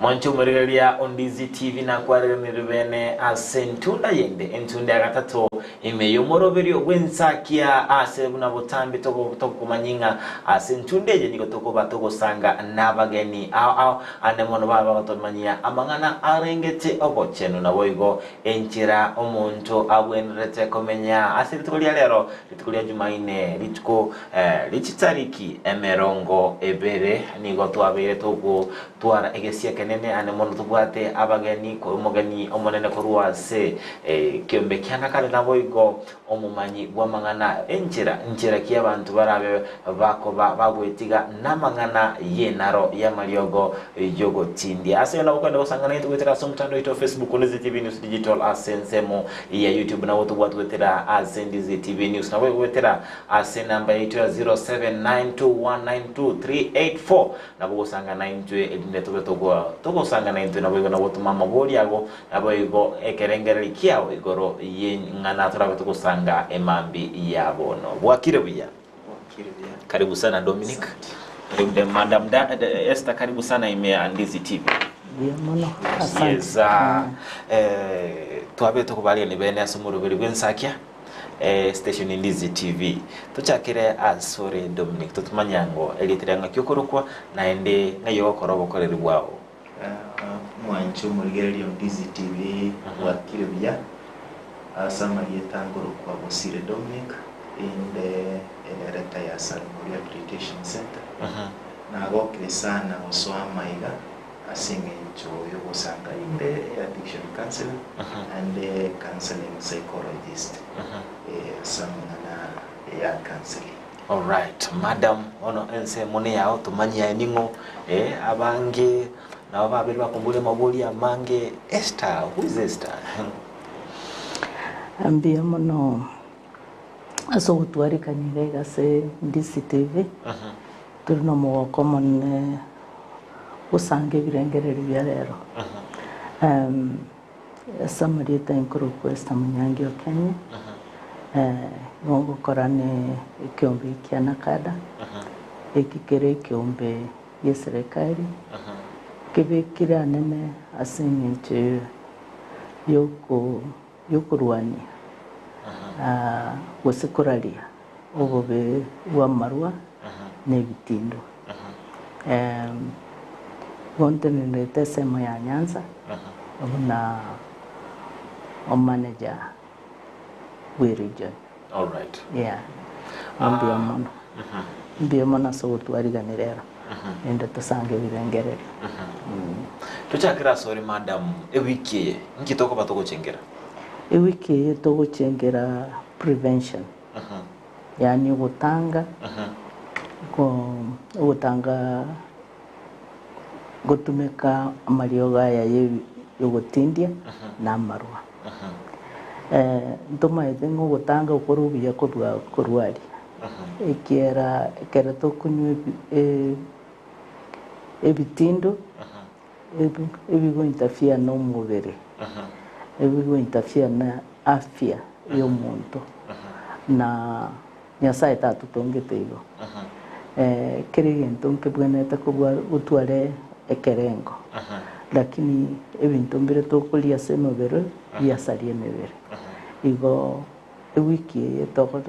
Mwanche omorigereria o Ndizi TV nakwareranire bene ase entunda yende, entunda ya gatato ime y'omoroberio bw'ensakia ase buna botambe tokomanya ng'a ase entunda eye nigo tokoba togosanga nabageni ao ao ande mono baba bagotomanyia amang'ana arengete obochenu naboigo enchera omonto abwenerete komenya ase rituko ria rero rituko ria Jumaine rituko Richitariki emerongo ebere nigo twabeire togotwara egesia ekenene ande mono tobwate abageni, omogeni omonene korwa ase ekiombe kia Nakare naboigo omomanyi bw'amang'ana enchera nchera ki abanto barabe bakoba bagoetiga namang'ana y'enaro y'amariogo y'ogotindia. Ase ayio nabo kogenda gosangana naintwe goetera ase omotandao oito o Facebook Ndizi TV News Digital ase ensemo ya YouTube nabo tobwate goetera ase Ndizi TV News naboigo goetera Ase enamba yaito ya 0792192384 nabo ogosangana intwe erinde tobe togosangana intwe naboigo na gotoma amabori ago naboigo ekerengereri kiao igoro y'eng'ana torabe togosanga emambi ya bono. Bwakire buya? Bwakire buya. Karibu sana Dominic. Karibu de, Madam da, de, Esther karibu sana ime ya Ndizi TV. Mbuya mono. Asante. Yes, ah, eh, twabe tokobaria ni bene ase omoroberi bw'ensakia Station Ndizi TV. Tochakere asore Dominic totumanye ango erieta ria ng'aki okorokwa naende ng'ai ogokora obokoreri bwao. Mwanche omorigereria o Ndizi TV bwakire buya ase amarieta nkorokwa Bosire Dominic inde edirector ya Salmo Rehabilitation Centre. Nagokire sana gosoa amaiga Ase engencho y'ogosanga inde addiction counselor naende counseling psychologist ase amang'ana ya counseling. Alright madam bono ensemo neyao tomanyie aye ning'o eh abange nabo babere bakomboria amaborio amange Esther who is Esther? Mbuya mono ase ogotwarikania iga iga ase Ndizi TV. Tore nomogoko omonene gosanga ebirengererio bia rero. Ase amarieta nkorokwa Esther Munyangi Okenye, nigo ngokora ne ekeombe kia Nakada, eki kere ekeombe gi'eserekari, kebekire anene ase eng'encho yoko yokorwania gose koraria obobe bw'amarwa na ebitindo. Igo ntenenerete esemo ya Nyanza buna omanager bwe region. Alright. Yeah. Mbuya mono. Mbuya mono ase ogotwariganera rero rende tosange ebirengererio. Tochakere asore madam, ewiki eye nki tokoba togochengera? Ewiki eye togochengera prevention. Yaani ogotanga, ogotanga gotumeka amariogo aya yogotindia na amarwa. Ntomaete ng'a ogotanga okore obuya kobua korwaria, ekiera ekero tokonywa ebitindo ebigointerfere na omobere, ebigointerfere na afya ya omonto, na Nyasaye tatotongete igo. Kera egento nkebwenerete kobua gotware ekerengo, lakini ebinto mbire tokoria ase emebere biasaria emebere. Igo ewiki eye togo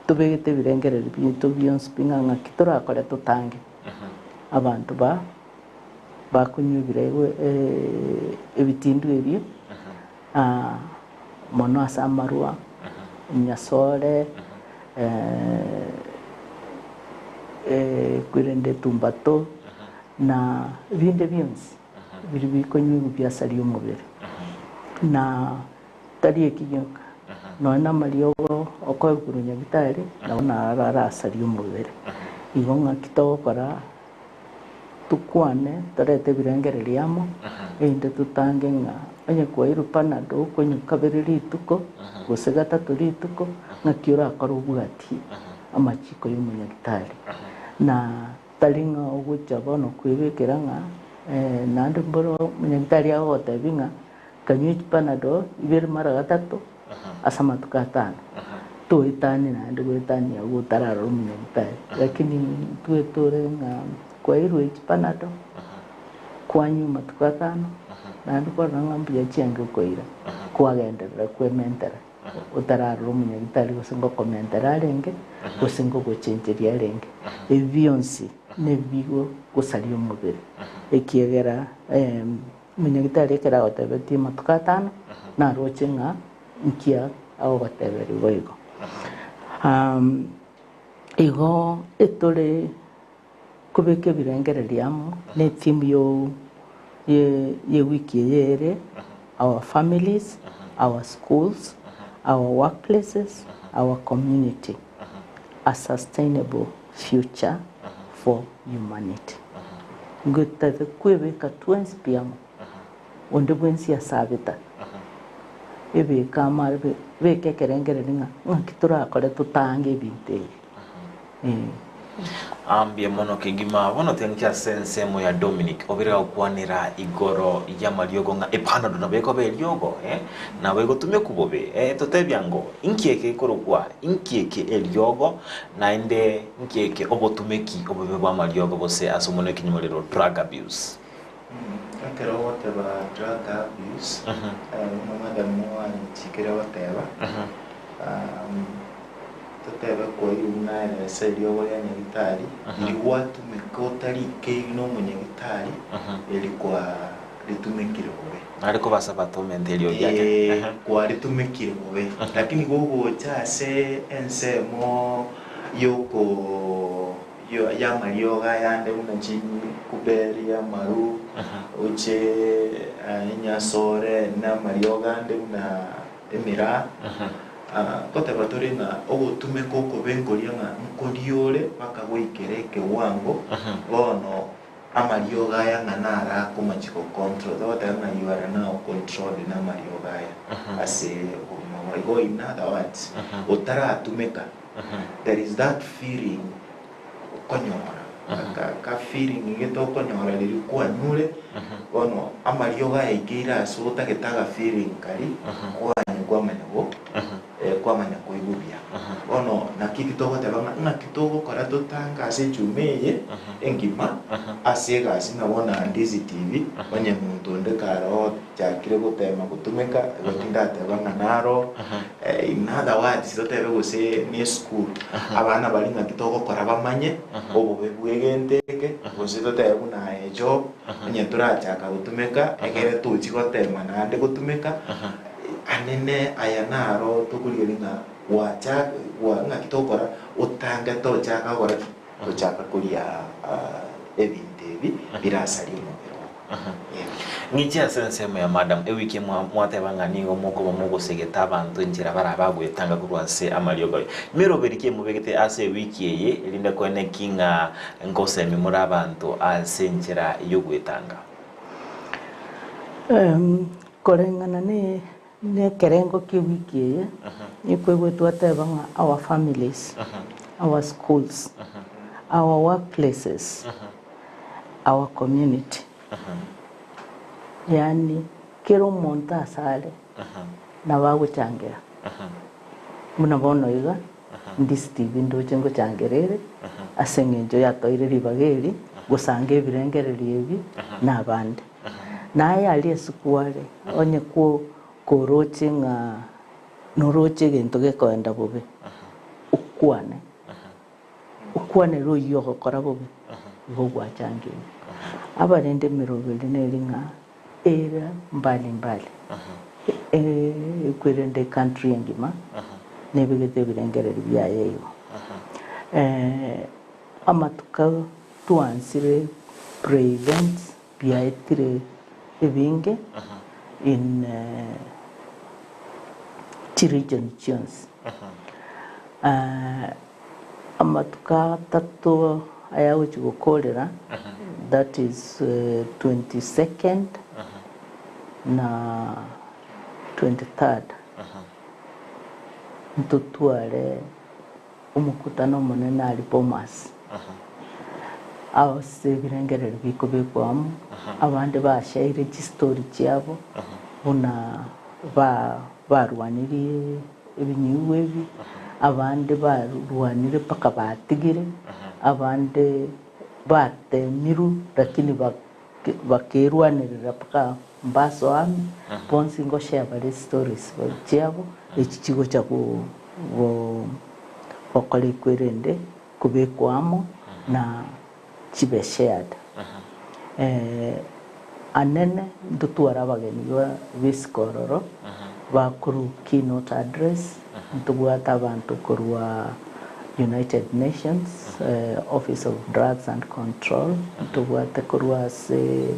tobegete ebirengererio biaito bionsi pi ng'a ng'aki torakore totange abanto ba bakonywa ebiregwa ebitindu ebio. Mono ase amarwa, enyasore, kwerende etumbato, na binde bionsi biria bikonyigwa biasaria omobere. Na tari eki gioka, nonya na amariogo okoegwa korwa nyagitari, nabo naro arasarie omobere. Igo ng'aki togokora. Tokwane torete ebirengererio amo, erinde totange ng'a onye kwairwe panado okonywa kabere rituko, gose gatato rituko, ng'aki orakore obwatie amachiko y'omonyagitari. Na tari ng'a ogocha bono kwebekera ng'a naende mboro omonyagitari agogotebia ng'a kanywe chipanado ibere mara gatato ase amatuko atano, toetanie naende goetania agwo otararora omonyagitari. Lakini intwe tore ng'a kwairwe chipanado, Kwanywa amatuko atano, naende kwarora ng'a mbuya chiange okoira, kwagenderera kwementera, otararora omonyagitari gose ngokomentera arenge, gose ngogochencheria arenge. Ebi bionsi nebigo gosaria omobere, ekiagera omonyagitari ekero agotebetie amatuko atano, naroche ng'a nkia agogoteberia boigo. Igo etore Kobeka ebirengererio amo ne team yo ye wiki eye ere our families, our schools, our workplaces, our community, a sustainable future for humanity. Ngotaete kwebeka twensi pi amo, onde bwensi ase abeta, ebeke amo abe beka ekerengererio ng'a ng'aki torakore totange ebinto ebi. Ambia mono kegima bono tenki ase ensemo ya Dominic obere gokwanera igoro y'amariogo ng'a epanado nabo ekoba eriogo eh, nabo egotumekwa bobe eh, totebia ngo inki eke ekorokwa inki eke eriogo naende inki eke obotumeki obobe bw'amariogo gose ase omonwa ekenyamorero drug abuse. Ekero ogoteba drug abuse, buna madam mwanchikire goteba, totebe koirwe buna eresa eriogo ria nyagitari, riria gwatumeka otarikeiri na omonyagitari, eri kwa ritumekire bobe. Nare kobasaba tomente eriogi ake. Eh, kwaritumekire bobe. Lakini gogocha ase ensemo yoko y'amariogo ayande buna chikuberi, amaru, oche enyasore, na amariogo ande buna emiraa. Ngoteba tore ng'a ogotumeka okobe nkoria ng'a nkoria ore mpaka goikera ekewango, bono amariogo aya ng'a naro akomachi gocontrol, togoteba ng'a you are now controlled na amariogo aya ase obogima bwao. Igo in other words, otaratumeka There is that feeling okonyora, aka ka feeling gete okonyora riria kwanyure, bono amariogo ayaikeire ase otagete aga feeling karia, kwanywa kwamanya go kwamanya koigwa buya. Bono naki eki togoteba ng'a ng'aki togokora totange ase echuma eye engima, ase egasi ng'a bono naende ase TV, onye monto onde kare ochakire gotema gotumeka, igo tindateba ng'a naro. In other words, totebe gose ne esukuru, abana baria ng'aki togokora bamanye obobe bw'egento eke, gose totebe buna aye job, onye torachaka gotumeka, ekere tochi gotema naende gotumeka, anene aya naro tokorigereria ng'a gwacha gwa ng'aki togokora otange tochaka gokora ki? Tochaka koria ebinto ebi birasarie omobere oo. Ng'iche ase ensemo ya madam, ewiki mwateba ng'a nigo mokoba mogosegeta abanto enchera barabe agwetanga korwa ase amariogo aye. Meroberi ki emobegete ase ewiki eye erinde koene ki ng'a ngosemi more abanto ase enchera y'ogwetanga? Koreng'ana ne nekerengo ki'ewiki eye, nikwegwe twateba ng'a our families, our schools, our workplaces, our community, yaani kera omonto ase are nabo agochangera. Buna bono iga, Ndisi TV ndoche ngochangera ere, ase eng'encho yatoeire ribaga eri, gosanga ebirengererio ebi na abande. Naye aria esukuu are, onye koroche ng'a noroche egento gekoenda bobe, okwane, okwanere oyio ogokora bobe, igo gwachangeire. Abarende emeroberi neri ng'a ere mbali mbali, ekwerende ecountry engima, nebegete ebirengererio biaye igo. Amatuko twansire pre-events biaetire ebinge in chiregion chionsi. Amatuko atato aya agochia gokorera that is 22nd na 23rd ntotware Omokutano omonene aria Bomas, ase ebirengererio bikobekwa amo, abande bashaire chistori chiabo buna barwanirie ebinyugwa ebi, abande barwanire mpaka batigire, abande batemirwe lakini. Bakerwanerera mpaka mbasoa ime, bonsi ngoshare bare stories chiabo, echi chigocha gokora ekwerende kobekwa amo na chibe shared. Anene ntotware abageni b'isiko ororo bakorwa keynote address, ntobwate abanto korwa United Nations Office of Drugs and Control, ntobwate korwa ase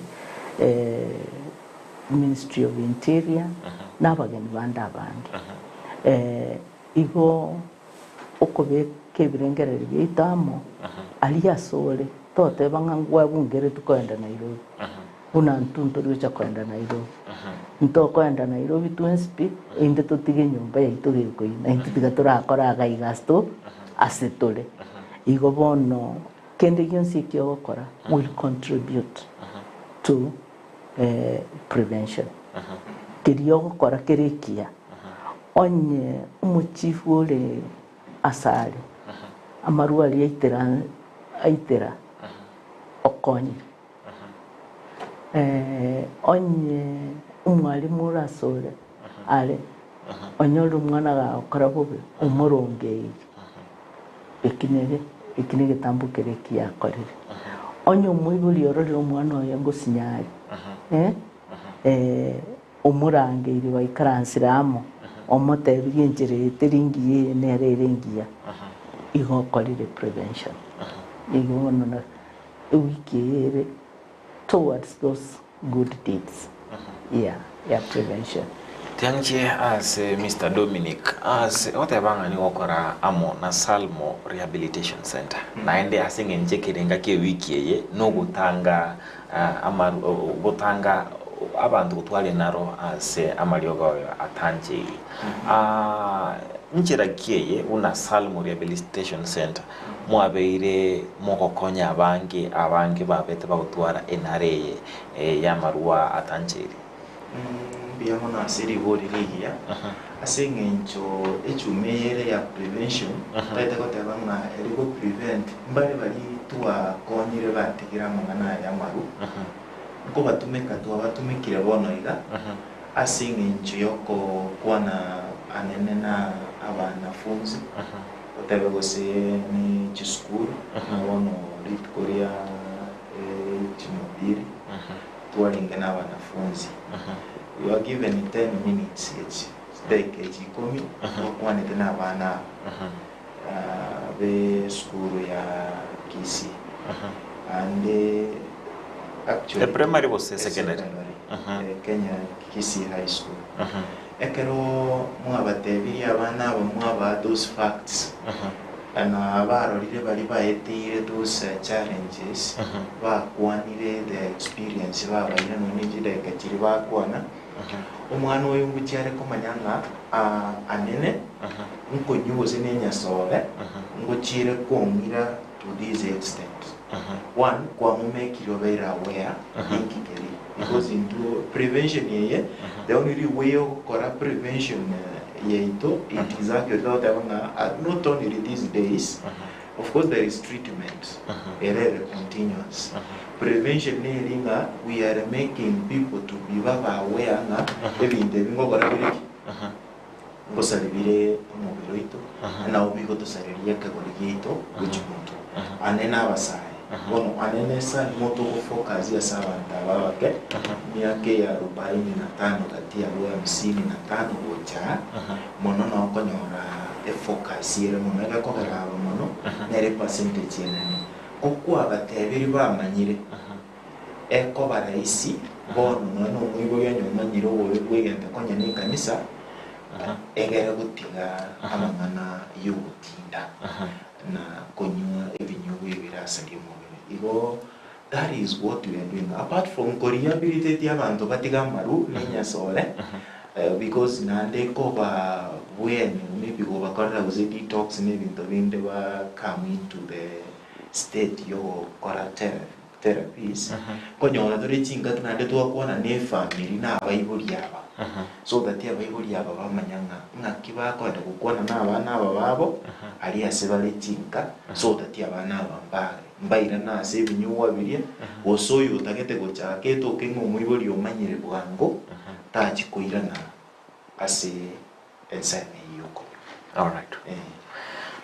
Ministry of Interior, na abageni bande abange. Igo okobeka ebirengererio biaito amo aria asore, toteba ng'a ngwabungeretwe koenda Nairobi, buna intwe ntori gocha koenda Nairobi. Ntokoenda Nairobi twensi pi, erinde totige enyomba yaito gekoina, intwe tiga torakore iga iga ase to ase tore. Igo bono kende gionsi eki ogokora will contribute to prevention. Keria ogokora kere ekiya, onye omochifu ore asare, amarwa aria aitera aitera okonyire. Onye omwalimu ore asore are, onyore omwana gagokora bobe, omorongeire. Eki nere, eki negetambo keria ekiya akorire. Onye omoibori ororire omwana oye ngosinya are, eh, eh, omorangeirie baikaransire amo, omotebirie enchera eye teri engiya eye nere ere engiya, igo okorire prevention. Igo bono na ewiki eye ere towards those good deeds, yeah, ya prevention. Tianche ase Mister Dominic ase ogoteba ng'a nigo okora amo na Salmo Rehabilitation Centre naende ase eng'encho ekerenga kia ewiki eye nogotanga amaru gotanga abanto gotwara enaro ase amariogo ayo atancheiri. Nchera ki eye buna Salmo Rehabilitation Centre mwabeire mogokonya abange abange babete bagotwara enaro eye y'amarwa atancheiri? Mbuya mono ase ribori rigiya, ase eng'encho echuma eye ere ya prevention, totagete goteba ng'a eri go prevent mbare baria twakonyire batigire amang'ana aya amaru, nkobatumeka twabatumekire bono iga, ase eng'encho yokokwana anene na abanafunzi, otebe gose ne chisukuru, buna bono rituko ria jumapili. Twarenge nabanafunzi, we were given 10 minutes echi, chidaika echi ikomi, twakwanete nabana aba be esukuru ya Kisii. Ande actually E primary gose secondary? Secondary, Kenya Kisii High School. Ekero mwabatebirie abana aba mwabaa those facts, na barorire baria baeteire those challenges, bakwanire their experience babaire nonya ne chidakika chiria bakwana, omwana oyo ngochia are komanya ng'a anene nkonywa gose ne enyasore, ngochiire kong'ira to this extent. One, kwamomekire obeire aware ninki keria because intwe prevention eye the only way ogokora prevention yaito it is actually togoteba ng'a not only these days of course there is treatment ere ere continuous prevention neri ng'a we are making people to be babe aware ng'a ebinto ebi ngokora bire ki Ngosari bire omobere oito, na nabo bigotosareria ekegori giaito gochia motwe. Ane nabasae, bono ane nesa motogofocus ase abanto aba abake, emiaka eye arobaini na tano gati abwo hamsini na tano gocha aa, mono nao okonyora efocus ere mono, egekogera aba mono nere epercentage enene. Ko kwabatebirie bamanyire. Ekoba rahisi bono nonya nomoibori onye omanyire obobe bw'egento konya nekanisa, egere gotiga amang'ana y'ogotinda na konywa ebinyugwa ebirasarie omobere. Igo that is what we are doing. Apart from korehabilitate abanto batige amaru na enyasore, because naende ekoba bwene maybe kobakorera gose detox na ebinto binde ba come into the state yogokora therapy. therapies, nkonyora tore chingaki naende twakwana na efamiri na abaibori aba, so that abaibori aba bamanya ng'a ng'aki bakoenda gokwana na abana aba babo, aria ase bare chinka, so that abana aba mbare mbairane ase ebinyugwa biria, gose oyo otagete gochaka etoke ng'a omoibori omanyire bwango, tachi koirana ase ensemo eyio y'okonywa. Alright. Eh.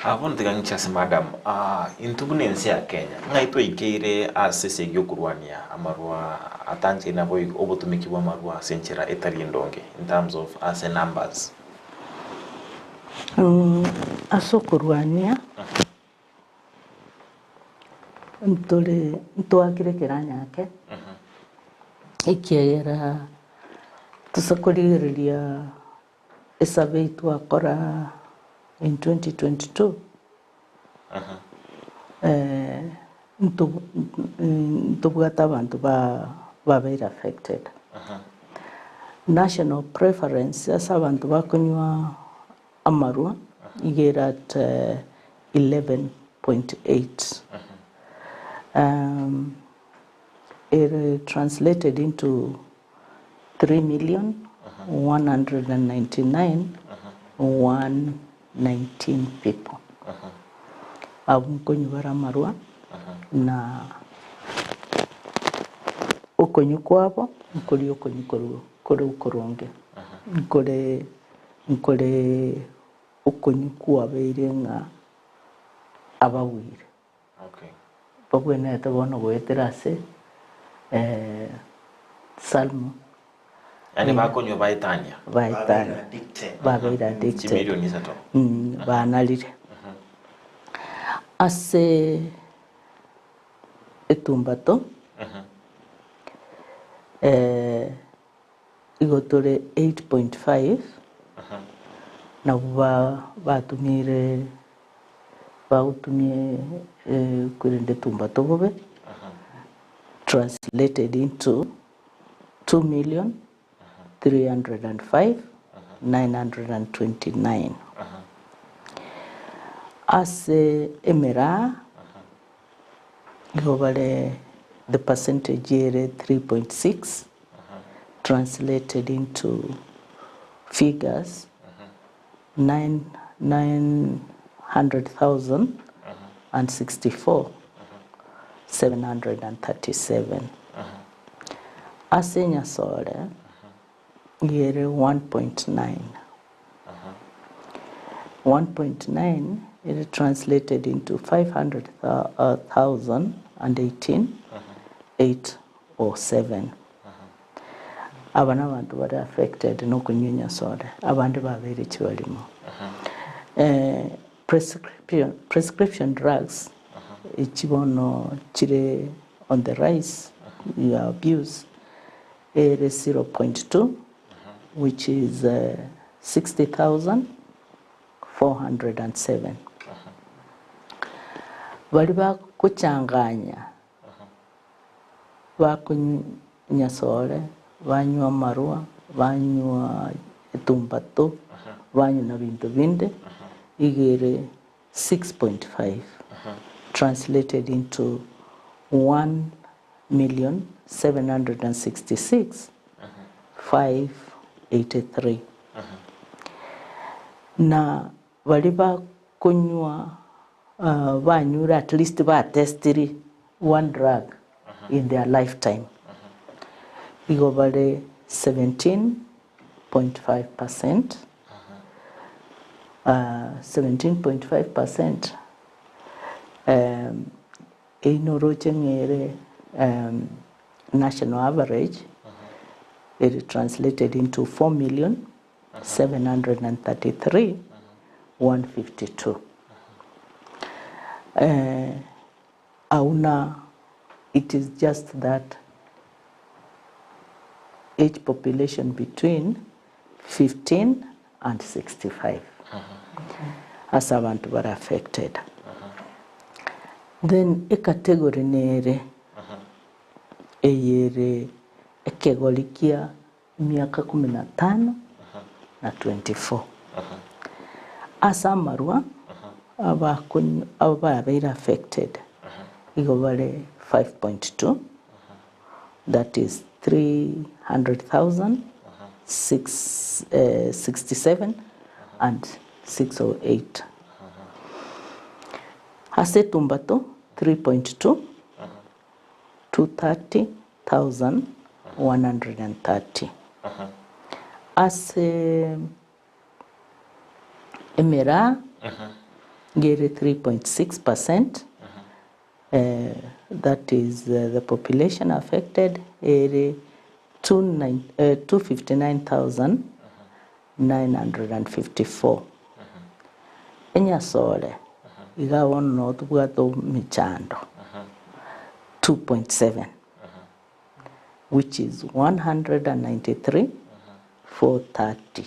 Ah, bono tiga ng'iche ase madam. Ah, intwe buna ense ya Kenya, ng'ai twaikeire ase esegi y'okorwania amarwa atanchaine naboigo obotumiki bw'amarwa ase enchera etari endonge in terms of ase numbers? Ase okorwania ntore ntwakire ekeranya ake, ekiagera tose korigereria Esurvey twakora in 2022 ntobwate abanto babeire affected. National preference ase abanto bakonywa amarwa iga ere at 11.8. Ere translated into 3,199,119 people. Abwo nkonywa bare amarwa na okonywa kwabo nkoria okonywa korwa kore okoronge, nkore nkore okonywa kwabeire ng'a abagwire. Babwenerete bono goetera ase Salmo. Yaani bakonywa baetania. Baetania. Babeire addicted. Chimilioni isato. Banarire. Ase etumbato igo tore 8.5 nabwo batumire bagotumia korende tumbato bobe translated into 2,305,929. Ase emeraa igo bare the percentage ere 3.6 translated into figures 900,064,737. Ase enyasore nigo ere 1.9. 1.9 ere translated into 500,018,807. Aba nabanto bare affected nokonywa enyasore, abande babeire chibarimo. Prescription, prescription drugs echi bono chire on the rise ya abuse ere 0.2 which is 60,407. Baria bagochanganya Bakonywa nyasore, banywa amarwa, banywa etumbato, banywa na binto binde, iga ere 6.5 translated into 1,766,583. Na Baria bakonywa banyure at least batestiri one drug in their lifetime igo bare 17.5 percent, 17.5 percent eyio noroche ng'a ere national average ere translated into 4,000,000 733 152 eh, auna it is just that age population between 15 and 65 ase abanto bare affected. Then ecategory nere eyere ekegori kia Emiaka kumi na tano na 24. Ase amarwa abakony ababeire affected igo bare 5.2 that is 300,000 six, 67 and 608. Ase etumbato 3.2 230,130. Ase emiraa ngere 3.6 percent that is the population affected ere 259,954. Enyasore iga bono noo tobwate emechando 2.7 which is 193 430.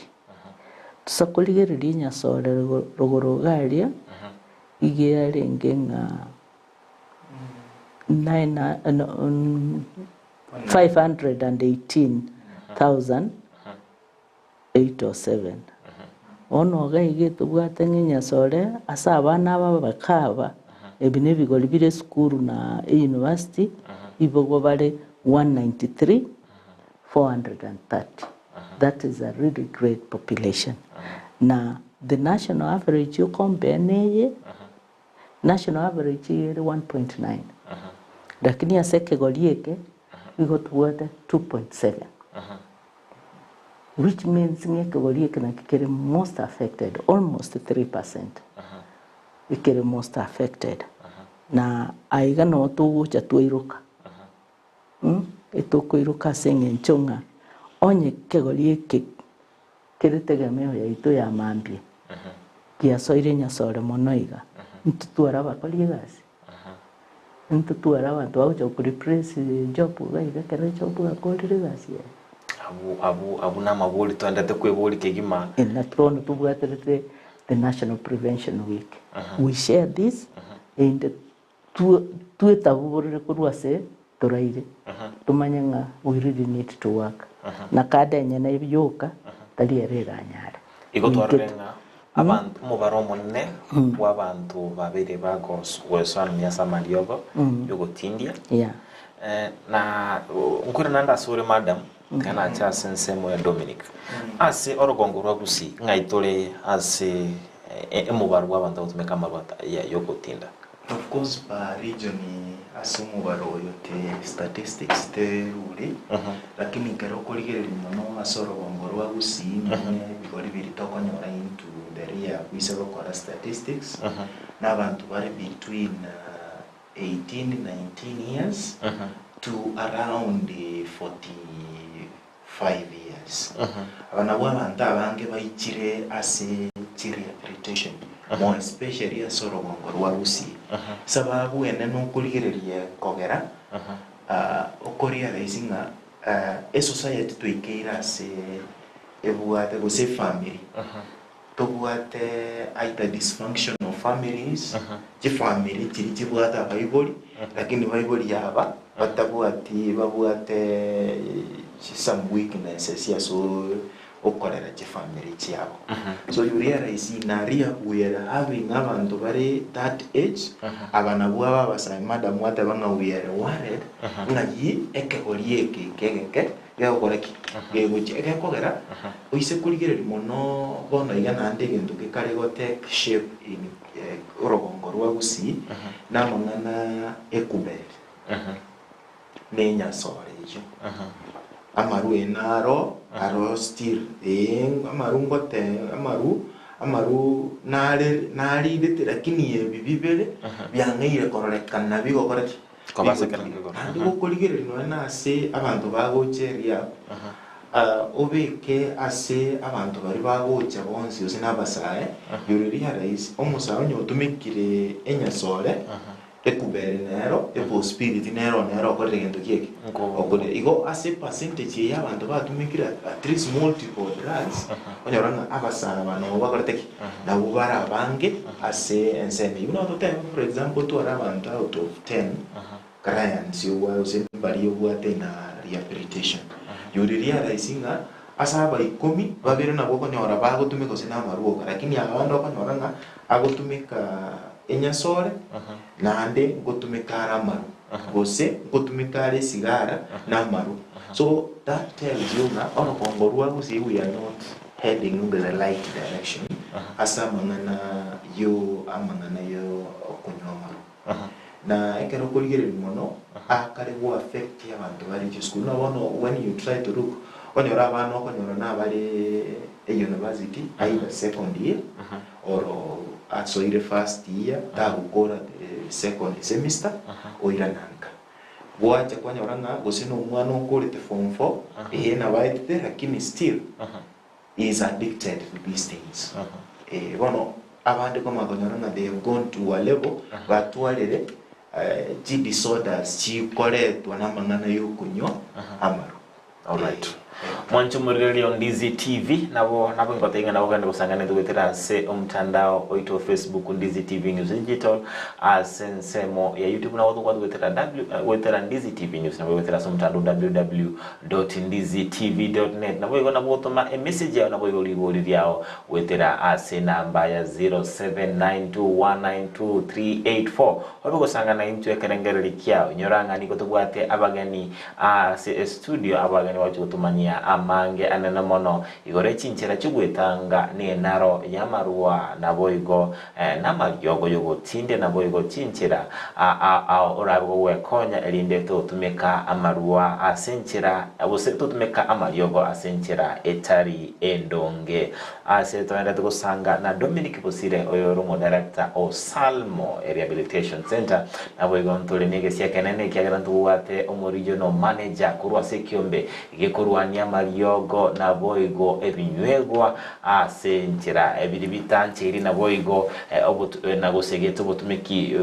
Tosa korigereria enyasore rogoro iga aria iga yarenge ng'a 518,807. Bono iga iga etobwate ng'a enyasore ase abana aba abake aba, ebi nebigori bire esukuru na eyunivasiti, ibogo bare 193 430. That is a really great population. Na the national average okompare neye, national average iga ere 1.9 lakini ase ekegori eke igo tobwate 2.7 which means ng'a ekegori eke nakio kere most affected almost 3% ekere most affected na aiga noo togocha twairoka Etokoiroka ase engencho ng'a onye ekegori eke kere tegemeo yaito ya mambia giasoire nyasore mono iga, ntotware abakori egasi? Ntotware abanto bagocha go replace Job iga iga ekero Job akorire egasi yaye? Abwo abwo abwo namabori twendete kweboria kegima. Naki bono tobwaterete the National Prevention Week. We share this erinde Twetaborere korwa ase toraire, tomanye ng'a we really need to work. Na card enyene yoka tari ere eranyare. Igo twarorire ng'a abanto omobaro omonene bw'abanto babeire bagosoanania ase amariogo y'ogotindia. Yeah. Na nkwire naende ase ore madam, tiga nache ase ensemo ya Dominic. Ase orogongo rwa Gusii ng'ai tore ase omobaro bw'abanto bagotumeka amarwa y'ogotinda? Of course per region ase omobaro oyo te statistics terure, lakini ekero okorigereria mono ase orogongo rwa Gusii nonye ebigori biria tokonyora into the rear goise gokora statistics, na abanto bare between 18, 19 years to around 45 years. Aba nabwo abanto abange baichire ase chirehabilitation more especially ase orogongo rwa Gusii. Sababu enene okorigereria kogera okorealise ng'a esociety twaikeire ase ebwate gose efamiri Tobwate either dysfunctional families, chifamiri chiria chibwate abaibori, lakini baibori aba batabwati babwate some weaknesses ase okorera chifamiri chiabo. So you realize in aria we are having abanto bare that age, aba nabwo aba abasae madam gwateba ng'a we are worried ng'ai ekegori eke ekegeke Gegokora ki? Gegochia egekogera oise korigereria mono bono iga naende egento gekare go take shape in orogongo rwa Gusii namang'ana ekuberi na enyasore eyio. Amaru eye naro aro still ee amaru ngote amaru amaru nare narirete lakini ebi bibere biang'eire kororekana bigokora ki? Koba ase ekero nkegoro. Naende gokorigereria nonya na ase abanto bagocha eria, obeke ase abanto baria bagocha bonsi gose na abasae, you will realize omosae onye otumekire enyasore, ekuberi nero, epospiriti nero nere okorire gento ki eke? Okorire. Igo ase epercentage eye abanto batumekire at least multiple drugs, onyora ng'a abasae aba nabo bakorete ki? Nabwo bare abange ase ensemo eyio. Buna totebe for example otware abanto out of ten clients obwate gose baria obwate in a rehabilitation, you will realize ng'a ase aba ikomi, babere nabwo okonyora bagotumeka gose na amarwoka lakini abande okonyora ng'a agotumeka enyasore naende ngotumeka are amarwa. Gose nkotumeka are esigara na amarwa. So that tells you ng'a orogongo rwa Gusii we are not heading in the right direction ase amang'ana yo amang'ana yo okonywa amarwa. Na ekero okorigereria mono akare go affect abanto bare chisukuru. Buna bono when you try to look okonyora abana okonyora nabare e university either second year or asoire first year tagokora the second semester oirana nka. Gwacha kwanyora ng'a gose na omwana okorete form four eeh nabo aetete lakini still he is addicted to these things. Eh bono abande kwamanya konyora ng'a they have gone to a level batwarire chi disorders chikoretwa namang'ana ya okonywa amarwa. Alright. Mwanche omorigereria o Ndizi TV nabo nabo ingotebia ng'a nabo ogende gosangana intwe goetera ase omotandao oito o Facebook Ndizi TV News Digital ase ensemo ya YouTube nabo tokobwate goetera W goetera Ndizi TV News nabo goetera ase omotandao www.ndizitv.net nabo igo nabo gotoma emessage yao nabo igo rigori riao goetera ase enamba ya 0792192384 obe gosangana intwe ekerengererio kiao inyora ng'a nigo tobwate abageni Ase estudio abageni bagochia gotomanyia amange anene mono igoro echinchera chi'ogwetanga nenaro y'amarua naboigo namariogo y'ogotindia naboigo chinchera ao orabe gogwekonya erinde totumeka amarua ase enchera gose totumeka amariogo ase enchera etari endonge. Ase togenderete gosanga na Dominic Bosire oyore omodirector o Salmo Rehabilitation Centre Naboigo ntore negesia ekenene, ekiagera ntobwate omoregional manager korwa ase ekiombe gekorwania amariogo naboigo ebinywegwa ase enchera ebiri bitancheiri naboigo na gosegeta obotumeki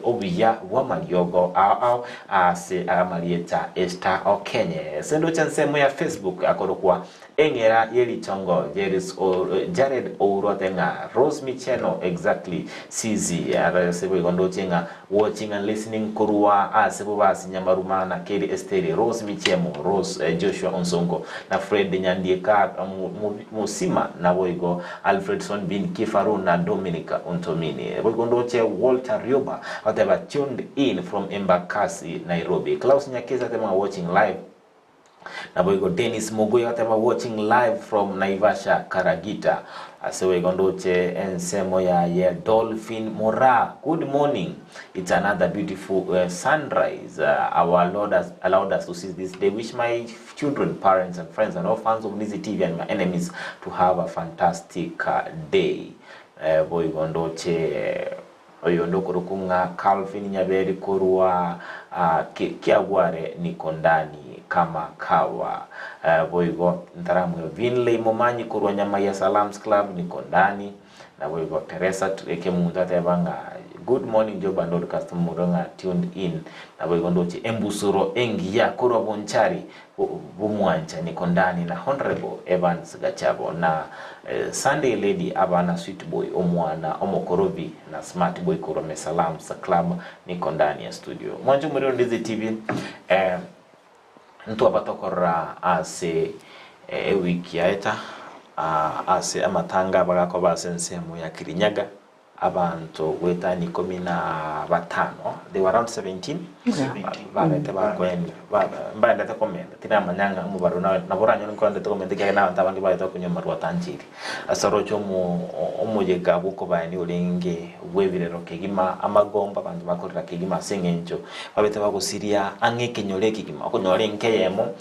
obuya bw'amariogo ao ao ase amarieta Esther Okenye. Ase ndoche ensemo ya Facebook akorokwa Eng'era ye ritongo Jeris Jared ourote ng'a Rose Micheno exactly CZ ase boigo ndoche ng'a watching and listening korwa ase Bobasi Nyamaruma na Kelly Esteri Rose Michemo Rose Joshua Onsongo na Fred Nyandieka Musima naboigo Alfredson Bin Kifaru na Dominic Ontomini boigo ndoche Walter Rioba agoteba tuned in from Embakasi Nairobi Klaus Nyakesa ateba ng'a watching live Naboigo Dennis Mugui agateba watching live from Naivasha Karagita. Ase boigo ndoche ensemo yaye Dolphin Moraa good morning it's another beautiful uh, sunrise uh, our Lord has allowed us to see this day wish my children parents and friends and all fans of Nizi TV and my enemies to have a fantastic uh, day uh, boigo ndoche Oyonde okorokwa ng'a Calvin Nyaberi korwa Kiagware Nikondani kama kawa. Boigo ntaramwe Vinley Momanyi korwa Nyamaiya Salams Club Nikondani. Naboigo Teresa Kemunto ateba ng'a Good morning Job and Dorcas Tumuro ng'a tuned in. Naboigo ndoche embusuro engiya korwa Bonchari Bomwancha Nikondani na Honourable Evans Gachabo na Sunday Lady abana Sweet Boy omwana omokorobi na Smart Boy korwa Mesalams Club Nikondani ya studio. Mwanche omorero Ndizi TV eh, ntwaba tokorora ase ewiki yaeta ase amatanga bagakoba ase ensemo ya Kirinyaga Abanto goetania ikomi na batano, they were around 17, babete bakoenda, mbaendete komenta, tinamanya ng'a omobaro nabo oranyore nkoendete komenta ekiagera na abanto abange bagete konywa amarwa atanchiri. Ase oroche omo omoyega bw'okobaenia orenge bw'ebirero kegima, amagombo abanto bakorera kegima ase eng'encho babete bagosiria ang'e ekenyoro ekegima, okonyora enka eyemo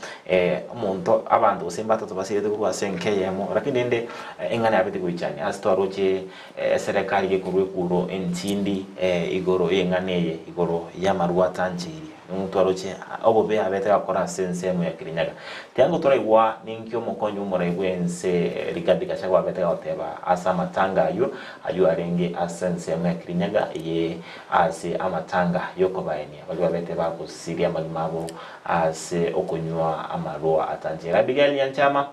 omonto abanto gose mbatato basirete korwa ase enka eyemo, lakini rende eng'ana yabete goichania ase twaroche Eserekari gekorwa ekuro entindi igoro y'eng'ana eye igoro y'amarwa atancheirie. Nigo twaroche obobe abete gakora ase ensemo ya Kirinyaga. Tiango toraigwa ninki omokonyi bw'omorai bw'ense Rigathi Gachagua abete gagoteba ase amatanga ayio ayio arenge ase ensemo ya Kirinyaga eye ase amatanga y'okobaenia baria babete bagosiria amagima abo ase okonywa amarwa atancheirie. Abigail Nyanchama.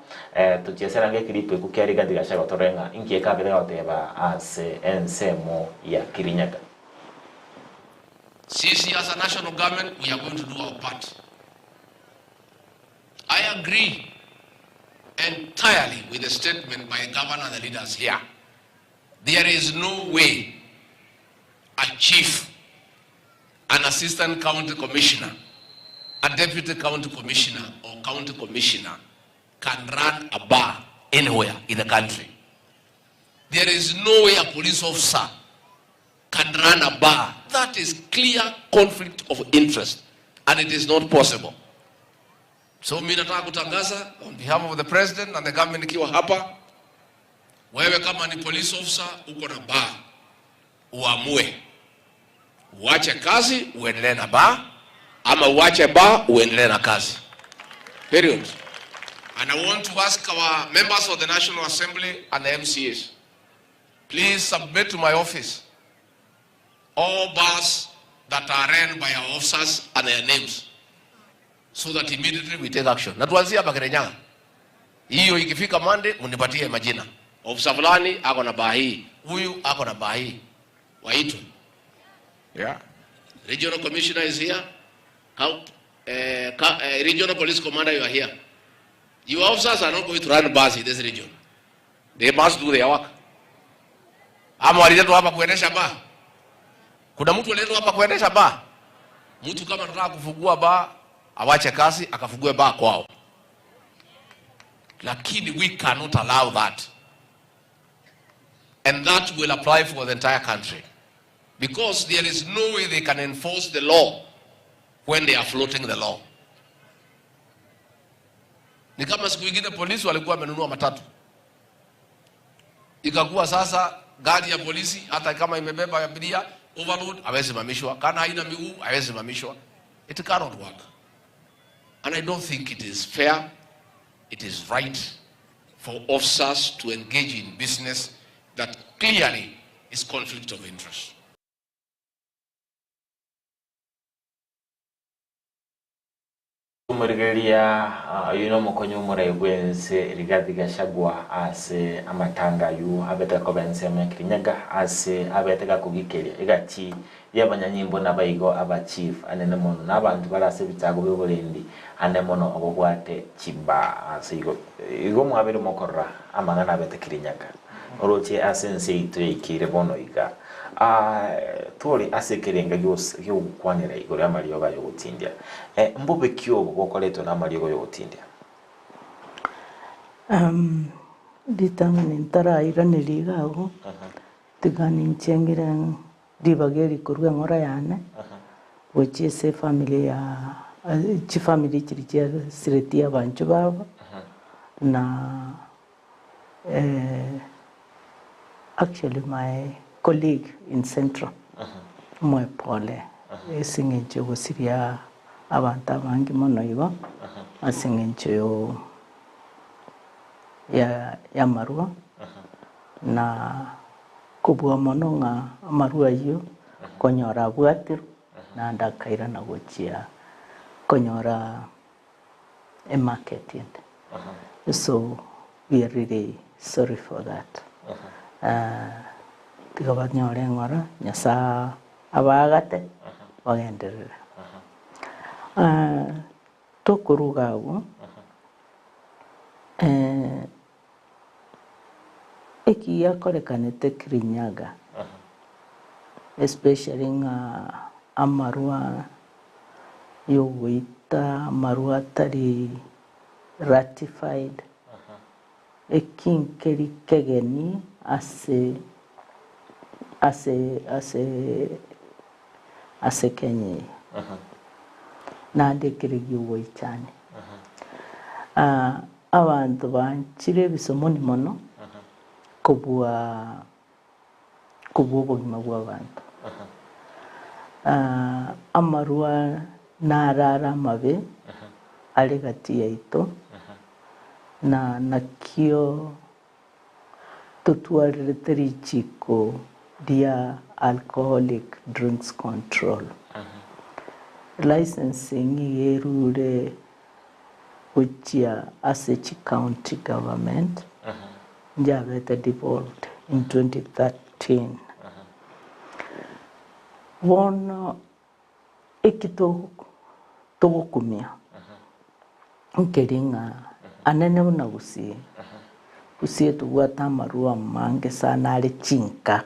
Tochiesera ng'ekiripo ekio kia Rigathi Gachagua torore ng'a inki ekabete gagoteba ase ensemo ya Kirinyaga. Sisi as a national government we are going to do our part. I agree entirely with the statement by governor and the leaders here. There is no way a chief, An assistant county commissioner, a deputy county commissioner or county commissioner can run a bar anywhere in the country. There is no way a police officer can run a bar. That is clear conflict of interest and it is not possible. So mimi nataka kutangaza on behalf of the president and the government ikiwa hapa, wewe kama ni police officer uko na bar, uamue uache kazi uendelee na bar ama uache bar uendelee na kazi. Period. And I want to ask our members of the National Assembly and the MCAs, please submit to my office all bars that are run by our officers and their names so that immediately we take action. Na tuanzie hapa Kirinyaga. Hiyo ikifika Monday mnipatie majina. Ofisa fulani ako na baa hii, huyu ako na baa hii. Waitwe. Yeah. Regional commissioner is here. How, regional police commander, you are here. Your officers are not going to run bars in this region. They must do their work. Ama waliletwa hapa kuendesha baa? Kuna mtu aliletwa hapa kuendesha baa? Mtu kama anataka kufungua baa, awache kazi akafungue baa kwao. Lakini we cannot allow that. And that will apply for the entire country. Because there is no way they can enforce the law when they are floating the law. Ni kama siku ingine polisi walikuwa wamenunua matatu, ikakuwa sasa gari ya polisi hata kama imebeba abiria overload, hawezi simamishwa, kama haina miguu hawezi simamishwa. It cannot work. And I don't think it is fair, it is right for officers to engage in business that clearly is conflict of interest. Omorigereria oyio nomokonyi omorai bw'ense Rigathi Gachagua ase amatanga ayio abete koba ensemo ya Kirinyaga ase abete gakogikeria egati y'abanyanyimbo nabaigo aba chief anene mono na abanto bare ase ebitago bioborendi ane mono obobwate chibaa ase igo igo mwabeire mokorora amang'ana abete Kirinyaga oroche ase ense yaito yaikeire bono iga. Aa, tore ase ekerenga gi'ogokwanera igoro y'amariogo ay'ogotindia. Mbobe ki obo bokoretwa namariogo y'ogotindia? Ritang'ani ntarairaneria iga agwo, tiga ninche ng'ire ribaga eri korwa eng'ora yane, gochia ase efamiri ya chifamiri chiria chiasiretie abanchwa babo, na Actually my colleague in Central moe pole ase eng'encho yogosiria abanto abange mono igo ase eng'encho yo ya y'amarwa na kobua mono ng'a amarwa ayio konyora abwatirwe naende akairana gochia konyora emarket ende so we are really sorry for that tiga banyore eng'ora Nyasaye abaagate bagenderere. Tokoruga agwo eki giakorekanete Kirinyaga especially ng'a amarwa yogoita amarwa atari ratified, eki nkeri kegeni ase ase ase ase Kenya eye. Naende ekere giogoichania. Abanto banchire ebisomoni mono kobua kobua obogima bw'abanto. Amarwa naro are amabe are gati yaito, na nakio totwarerete richiko ria Alcoholic Drinks Control. Licensing iga erure gochia ase chicounty government. Njabete devolved in 2013. Bono eki togokumia nkeri ng'a anene buna Gusii, Gusii tobwate amarwa amange sana are chinka,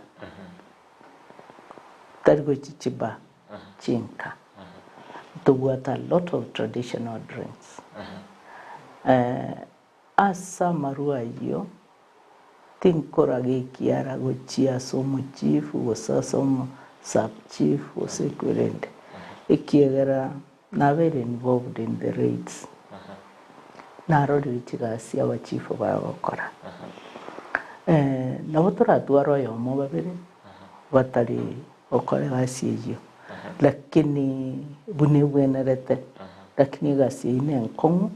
tari gochia chibaa. chinka. Ntobwate a lot of traditional drinks. Ase amarwa ayio tinkoraga ekiara gochia ase omochifu gose ase omo sub chief gose ekwerende, ekiagera nabeire involved in the raids, narorire chigasi abachifu bagokora. Nabo toratware oyomo babere batari gokora egasi eyio, lakini buna ebwenerete, lakini egasi eyio nenkong'u,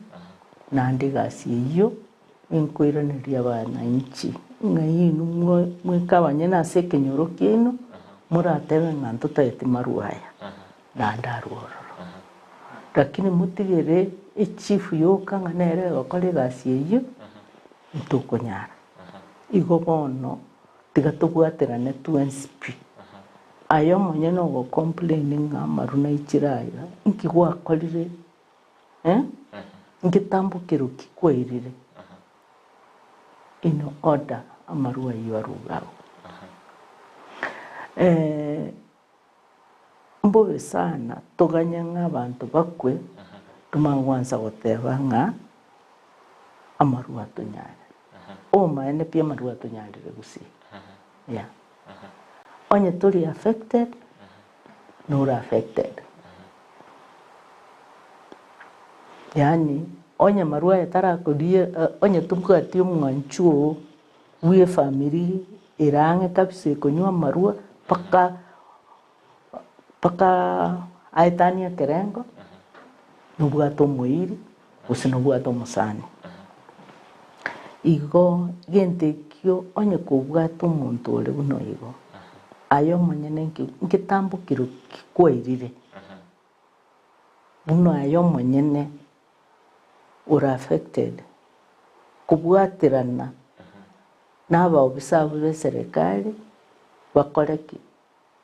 naende egasi eyio Ninkoiraneria abananchi ng'a inwe mweke abanyene ase ekenyoro kiaino, moratebe ng'a ntotageti marwa aya, naende arwe ororo. Lakini motigere echifu yoka ng'a nere egokora egasi eyio, ntokonyara. Igo bono tiga tobwaterane twensi pi. Aye omonyene ogo complain ng'a amarwa naichire aya, inki gwakorire Eh? Ngetambokero ki kwairire in order amarwa ayio aruge agwo? Eh, mbobe sana toganye ng'a abanto bakwe tomanye gwansa goteba ng'a amarwa atonyare. Obomaene pi amarwa atonyarire gusii. Yeah. Onye tori affected, nore affected. Yaani onye amarwa aya tarakorie onye tobwati omwancho oo bwa efamiri ere ang'e kabisa ekonywa amarwa mpaka mpaka aetanie ekerengo, nobwate omoiri gose nobwate omosani. Igo gento ekio onye kobwate omonto ore buna igo, aye omonyene nki ngetambokero ki kwairire buna aye omonyene ore affected kobwaterana na abaobisa abwo b'eserekari bakore ki?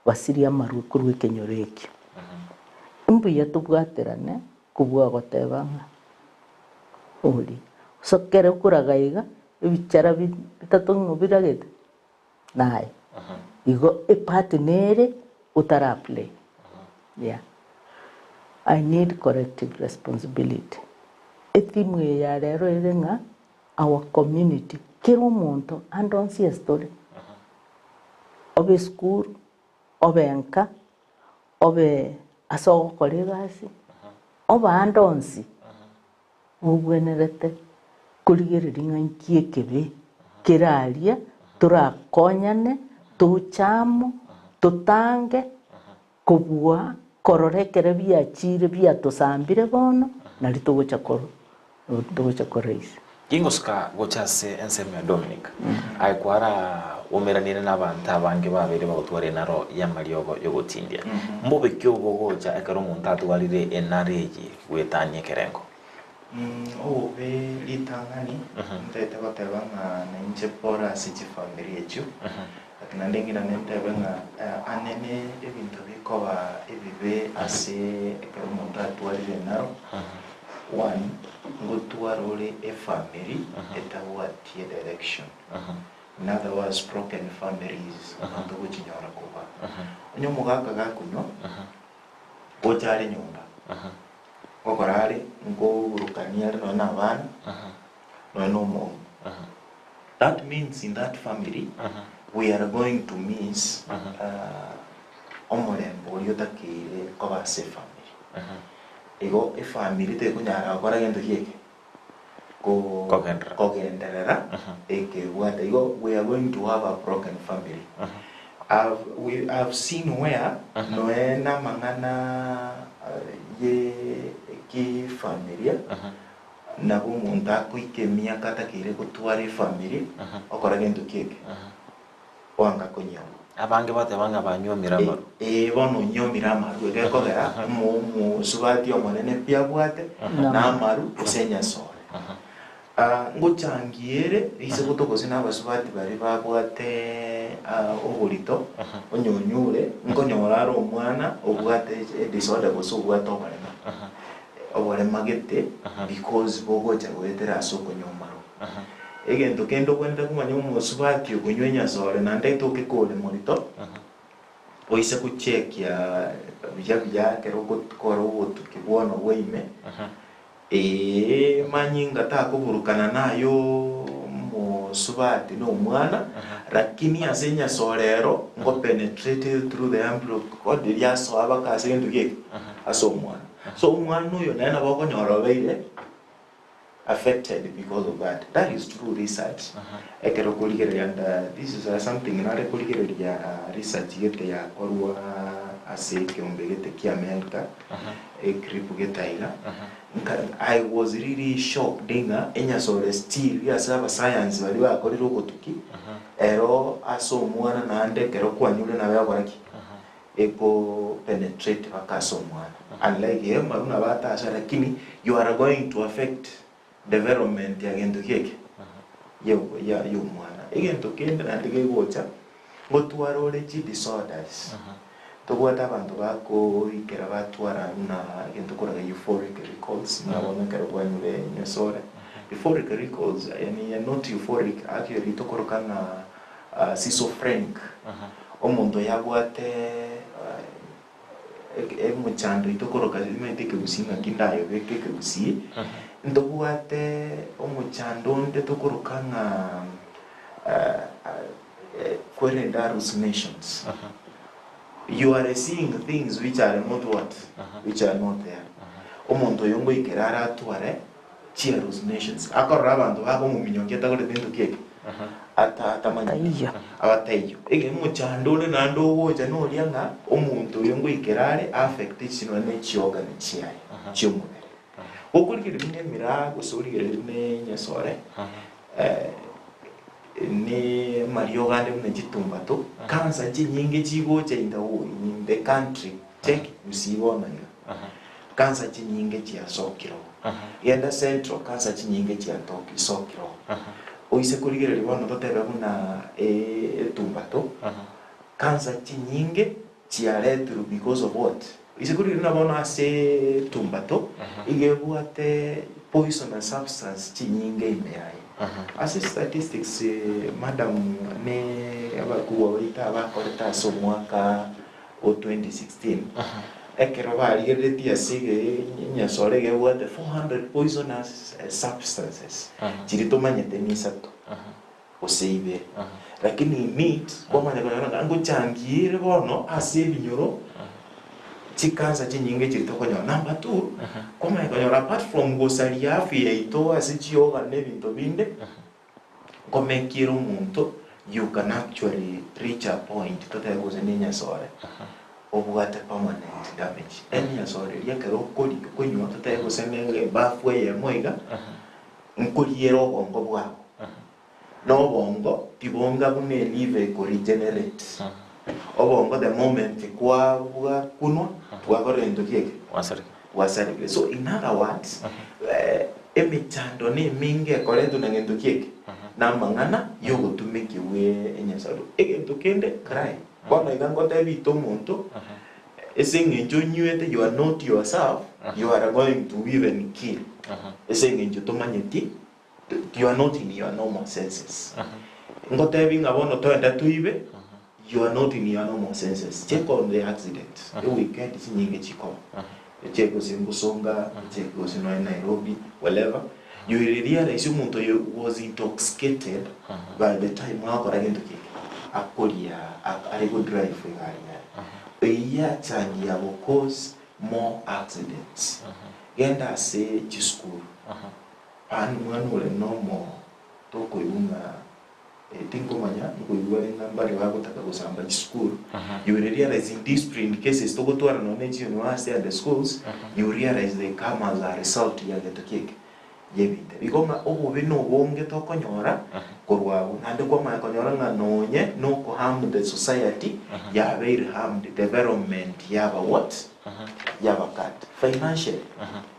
Basirie amarwa korwa ekenyoro ekio. Mbuya tobwaterane kobua goteba ng'a oria osokere koraga iga ebichara bitato ng'o biragete naye. Igo epart nere otara play yeah. I need collective responsibility. Etheme eye ya rero ere ng'a our community kera omonto ande onsi ase tore obe esukuru, obe nka, obe ase ogokora egasi, obe ande onsi, obwenerete korigereria ng'a inki ekebe kere aria torakonyane, toche amo, totange kobua korora ekero biachire biatosambire bono, nario togocha koro togocha koraise. Gingosuka gocha ase ensemo ya Dominic, aye kwaraumeranire nabanto abange babeire bagotwara enaro y'amariogo y'ogotindia. Mbobe ki obogocha ekero omonto atwarire enaro eye goetania ekerengo? Obobe ritang'ani, ntaete goteba ng'a nainche pore ase chifamiri echio, lakini naende ng'irane ntebe ng'a anene ebinto bikoba ebibe ase ekero omonto atwarire enaro, One, ngotwara ore efamiri etabwati edirection, in other words broken families abanto ogochinyora koba. Onye omogaka gakonywa, gocha are nyomba, ngokora are nkoburukania are nonya na abana, nonya na omong'ina. That means in that family we are going to miss omorembe oria otakeire koba ase efamiri. Igo efamiri tekonyara gokora gento ki eke? Ko- Kogenderera. Kogenderera ekebwate. Igo we are going to have a broken family. I've, we, I've seen where noe namang'ana ye kifamilia nabo omonto akoika emiaka atakeire gotwara efamiri okora gento ki eke? Oanga konyuoma. Abange bateba ng'a banyuomire amaru. Ee, bono onyuomire amaru, egekogera omosubati omonene pi abwate namaru gose enyasore. Ngochangie ere ise gose na abasubati baria babwate oborito, onye onyure, nkonyora are omwana obwate edisorder gose obwate oborema, oborema gete because bogocha goetera ase okonywa amarwa. Egento kende obwenerete komanya omosubati okonywa enyasore naende etoke kore morito. Oise gochekia buya buya ekero ogokora obotuki bwono bwa ime, ee, manyinga takoburukana naye omosubati na omwana, lakini ase enyasore ero ngo penetrate through the umbilical cord eria asoa baka ase egento geke ase omwana. So omwana oyo naye nabo okonyora obeire affected because of that. That is true research. Ekero okorigereria and uh, this is uh, something nare korigereria uh, research gete yakorwa ase ekeombe gete kia America egrip gete aiga Nka- I was really shocked ng'a enyasore still ase abasayansi baria bakorire obotuki ero ase omwana naende ekero kwanyure nabo egokora ki eko penetrate mpaka ase omwana unlike eh maru nabo atasoe lakini you are going to affect development ya gento ki eke ya ya ya omwana. Egento kende naende kegocha ngotwara ore chi disorders tobwate abanto bakoikera batwara buna egento okoraga euphoric recalls buna bono ekero kwanyure enyesore euphoric recalls yani not euphoric actually tokoroka ng'a schizophrenic. Omonto oyo abwate omochando oito okoroka omanyete ekegusii ng'aki ndayobeke ekegusii, ntobwate omochando onde tokoroka ng'a kwerende hallucinations. You are seeing things which are not what? Which are not there. Omonto oyo ngoikera aratware chi hallucinations, akorora abanto bakomominyokia atagoreti gento ki eke? Ata atamanyeti. Taiyo. Abataiyo. Ege omochando ore naende ogocha noria ng'a omonto oyo ngoikera are affect chi nonya ne chiorgan chiaye chiomobere. Gokorigereria buna emiraa gose origereria buna enyesore ne amariogo ande buna chitumbato, cancer chinyinge chigocha in the in the country, check gusii bono iga. Cancer chinyinge chiasokire oo. Genda central cancer chinyinge chiatokisokire oo. Oise korigereria bono totebe buna etumbato, cancer chinyinge chiaretirwe because of what? Oise korigereria buna bono ase etumbato, iga ebwate poisonous substance chinyinge ime yaye. Ase statistics madam ne abakubwa baito abakorete ase omwaka o 2016, ekero barigereretie ase enyasore iga ebwate 400 poisonous substances chiria tomanyete nisato gose ibere. Lakini meat kwamanya konyora ng'a ngochangia ere bono ase ebinyoro chikansa chinyinge chiria tokonyora. Number two, kwamanya konyora apart from gosaria afya yaito ase chioga na ebinto binde, Nkomekiere omonto you can actually reach a point totebe gose nenyasore obwate permanent damage. Enyasore eria ekero okori okonywa totebe gose ne ebafu eyemo iga nkoriere obongo bwago. Na obongo tibonga buna eliver eko regenerate. Obongo the moment kwa bwakunwa bwakora egento ki eke? Bwasareka. So in other words, emechando neminge ekoretwe na gento ki eke? Na amang'ana yogotumekigwa enyasaru. Egento kende crime. Bono iga ngotebi ite omonto, ase eng'encho onywete you are not yourself, you are going to even kill. Ase eng'encho tomanyeti You are not in your normal senses. Ngotebi ng'a bono toende toibe, you are not in your normal senses. Check on the accident. Eweekend chinyinge chikoba. Check gose Bosonga, check gose nonya Nairobi, wherever. You will realize omonto oyo was intoxicated by the time agokora gento ki eke? Akoria, are go drive egari yaye. Eyio yachangia go cause more accidents. Genda ase chisukuru. Aye mwana ore nomo tokoigwa ng'a tinkomanya nkoigwa are ng'a mbare bagotaka gosamba chisukuru you will realize in discipline cases togotwara nonya ne chi university and the schools you will realize they come as a result ya gento ki eke ya ebinto ebi. Igo ng'a obobe na obonge tokonyora korwa abwo naende kwamanya konyora ng'a nonye na oko harm the society yabeire harmed development yaba what? Yaba cut financially.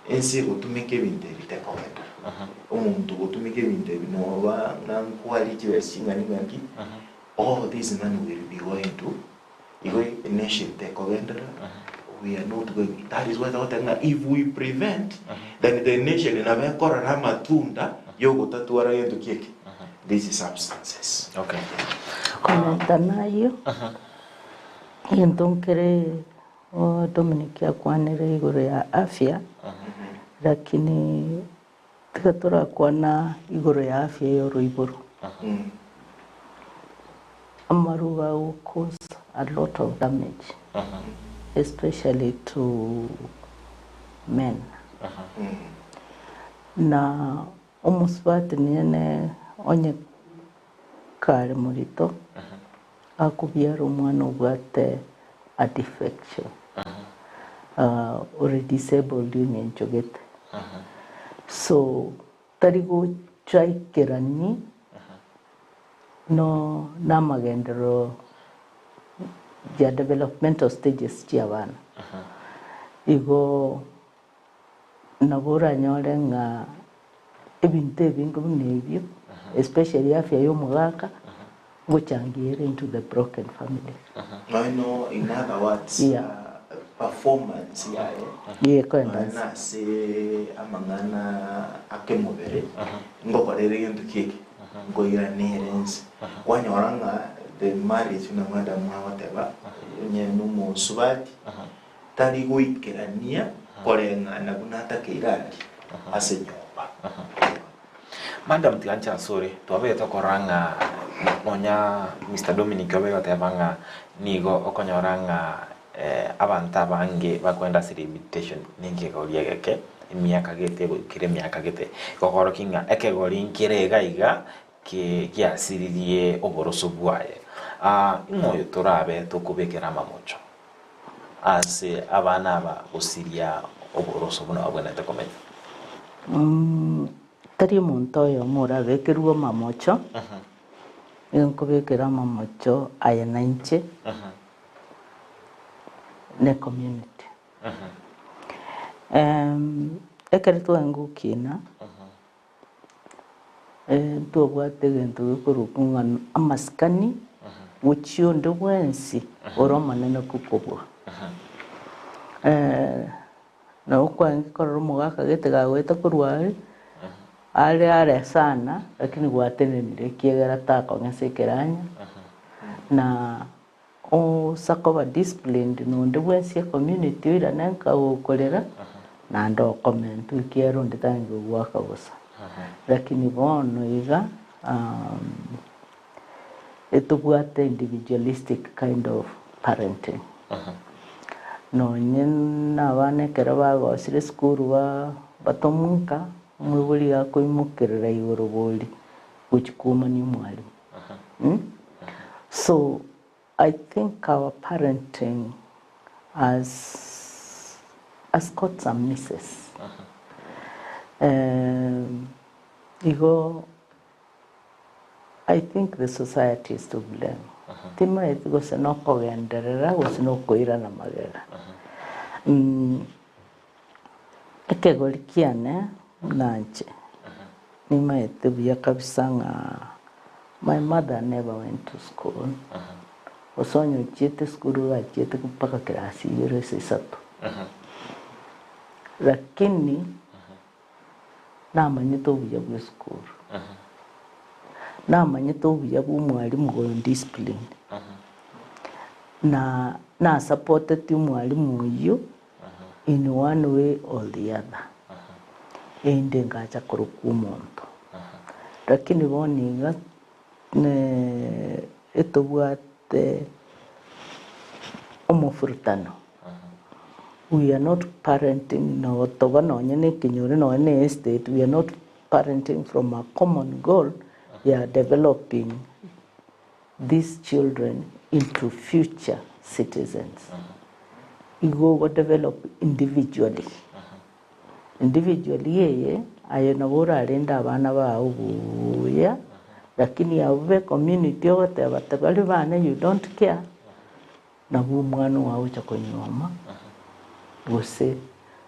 Ense egotumeka ebinto ebi tekogenda. Omonto ogotumeka ebinto ebi noba ng'a nkwari chibesa ching'ani ng'aki, all this money will be going to igo enation tekogenderera, we are not going, that is why togoteba ng'a if we prevent, then the nation nabo ekorora amatunda yogotatwara gento ki eke? These substances. Okay. Komenta nayio. Egento nkere Dominic akwanire igoro ya afya, lakini tiga torakwana igoro ya afya ya oroiboro. Amaruba ago cause a lot of damage especially to men. Na omosubati niene onye kare morito Akobiara omwana obwate a defection ore disabled eng'encho gete. So tari gocha aikerani no namagenderero ya developmental stages chia abana. Igo nabo oranyore ng'a ebinto ebinge buna ebio especially afya ya omogaka ngochangia ere into the broken family. I know in other words Yeah. performance yaye Ye ekoenda nonya nse. nase amang'ana akemobere ngokora ere gento kieke nkoiranere nse kwanyora ng'a the marriage buna madam agoteba onye nomosubati Tari goikerania koreng'ana buna atakeire aria ase enyomba. Madam tiga nche asore, twabeire tokorora ng'a nonya Mister Dominic obeire goteba ng'a nigo okonyora ng'a abanto abange bakoenda ase rehabilitation na ekegori egeke, emiaka gete goikera emiaka gete. Gokorokia ng'a ekegori nkere iga iga ki giasiririe oboroso bwaye. Ing'o oyo torabe tokobekera amamocho ase abana aba gosiria oboroso buna babwenerete komenya? Tari omonto oyomo orabekerwe amamocho, nigo nkobekera amamocho aye na inche, ne community. Ekero twangokina. Ntobwate egento gekorokwa ng'a amasikani gochia onde bwensi ore omonene gokobua. Nabo kwarenge korora omogaka gete gagoeta korwa are, are are sana lakini gwatenenire ekiagera takong'esa ekeranya na Osa koba disciplined na onde bwensi ecommunity oirane nka gokorera naende okomentwa ekiagera onde tarenge gogoaka bosa. Lakini bono iga etobwate individualistic kind of parenting. Nonye na abana ekero bagosire esukuru ba batomwa nka, omoibori iga akoimokerera igoro bori gochia kwomania omwalimu. So I think our parenting has has got some misses. Igo I think the society is to blame. Timaeti gose nokogenderera gose nokoirana magega. Ekegori kiane buna inche, nimaete buya kabisa ng'a my mother never went to school, gose onye ochiete esukuru iga achiete mpaka class ibere gose isato. Lakini namanyete obuya bwa esukuru, namanyete obuya bwa omwalimu go discipline, na nasapoteti omwalimu oyio in one way or the other, erinde ngacha korokwa omonto. Lakini bono iga etobwate omofurutano, we are not parenting notoba nonye na ekenyoro nonye na estate, we are not parenting from a common goal ya developing these children into future citizens. Igo ogo develop individually. Individually eye aye nabo orarende abana bao buya lakini abwo be community ogoteba tibari bane you don't care, nabwo omwana ogo agocha konyuoma gose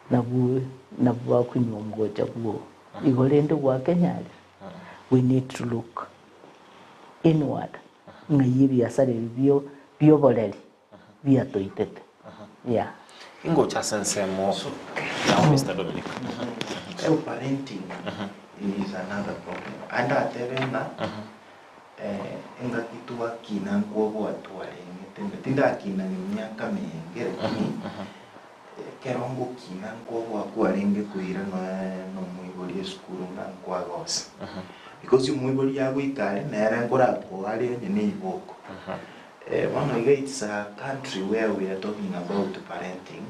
nabwo nabwo bakonyuomwa gocha bwogo. Igo rende gwakenyarire, we need to look inward ng'ai ebiasara ebi bio bioboreri biatoitete yeah. Ingocha ase ensemo yao Mister Dominic. So parenting is another problem. Ande atebe ng'a engaki twakina nkwoboa twarengete. Tindakina emiaka menge lakini ekero ngokina nkoboa kwarenge koira noe na omoibori esukuru ng'a nkwagosa. Because omoibori agoika aria nere nkorakoa are onye na eiboko. Bono iga it's a country where we are talking about parenting,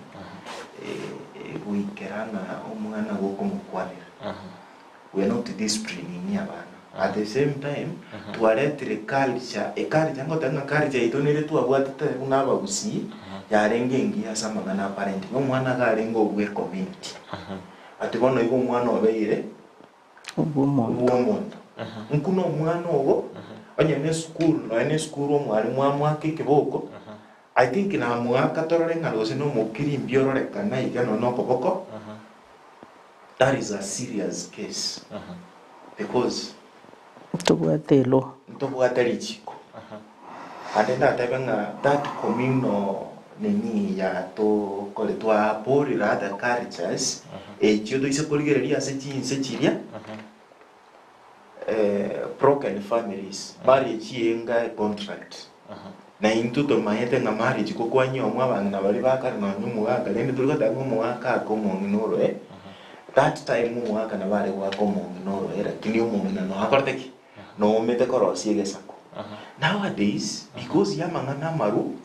goikera ng'a omwana gokomokwanera. We are not disciplining abana. At the same time, twaretire culture, eculture ngoteba ng'a culture yaito nere twabwatete buna abagusii, yarenge engiya ase amang'ana a parenting. Omwana iga arenge obwa ecommunity. But bono iga omwana obeire Obw'omonto. obw'omonto. Nkuna omwana ogo, onye na esukuru, nonya na esukuru omwalimu amoake ekeboko, I think namoaka torore ng'a gose na omokirimbi ororekana iga nonya na okoboko, that is a serious case because Ntobwate elaw. Ntobwate richiko. Ande ndatebe ng'a that communal nini yatokore twaborire other cultures echio toise korigereria ase chinse chiria broken families marriage enga econtract na intwe tomaete ng'a marriage kokwanyia omwe abang'ina baria bakare nonya omogaka rende tori goteba ng'a omogaka ake omong'ina oroe that time omogaka nabo are goaka omong'ina oroe lakini omong'ina noyo akorete ki? Noomete korosia egesaku. Nowadays because ya amang'ana amaru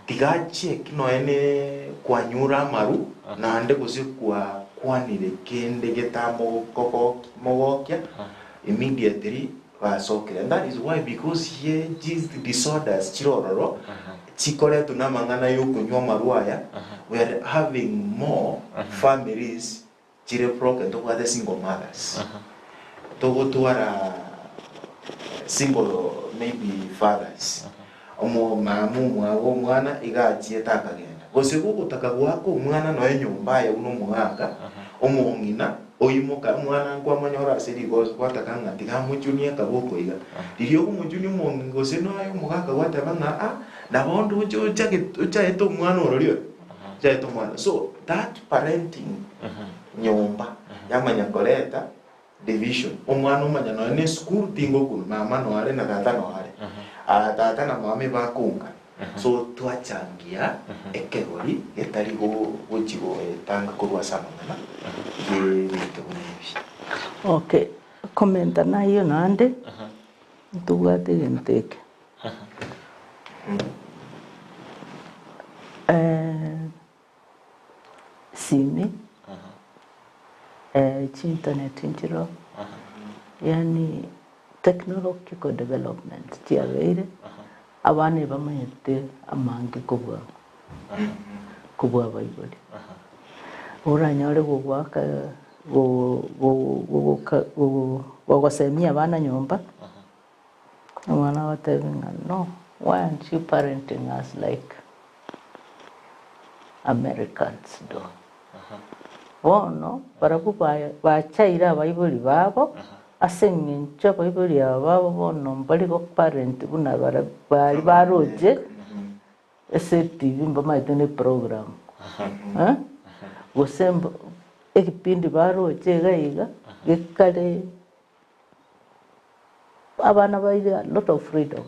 tiga acheck nonya ne kwanyure amaru naende gose kwakwanire kende getamogokia immediately basokire and that is why because ye these disorders chire ororo chikoretwa na amang'ana ya okonywa amarwa aya we are having more families chire broken tobwate single mothers togotwara single maybe fathers omo mama omwabo omwana iga achiete akagenda gose gogotaka goaka omwana nonya enyomba aye buna omogaka omong'ina oimoka omwana nkwamonyora ase rigoso gwataka ng'a tiga amochunie akaboko iga riria okomochunia omong'ina gose nonya omogaka gwateba ng'a ah nabo onde oche ochagete ochaete omwana ororia oyo. Chaete omwana. So that parenting nyomba yamanya koreta division. Omwana omanya nonya na esukuru tingokunu mama noare na tata noare. Ah tata na mama ebakoungana. So twachangia ekegori getari go gochi goetanga korwa ase amang'ana ye ebinto buna ebi. Okay, komenta nayio naende, ntobwate egento eke. Simi, chinternet nchiroo, yaani technological development chiabeire, abana ebamanyete amange kobua kobua abaibori. Oranyore gogoaka gogosemia abana nyomba. Omwana agotebi ng'a no, why aren't you parenting us like Americans do? Bono barabwo bachaire abaibori babo ase eng'encho abaibori aba babo bono mbari go parent buna baria baroche ase etibi mbamaete ne program eh, gose egepindi baroche iga iga gekare. Abana baire a lot of freedom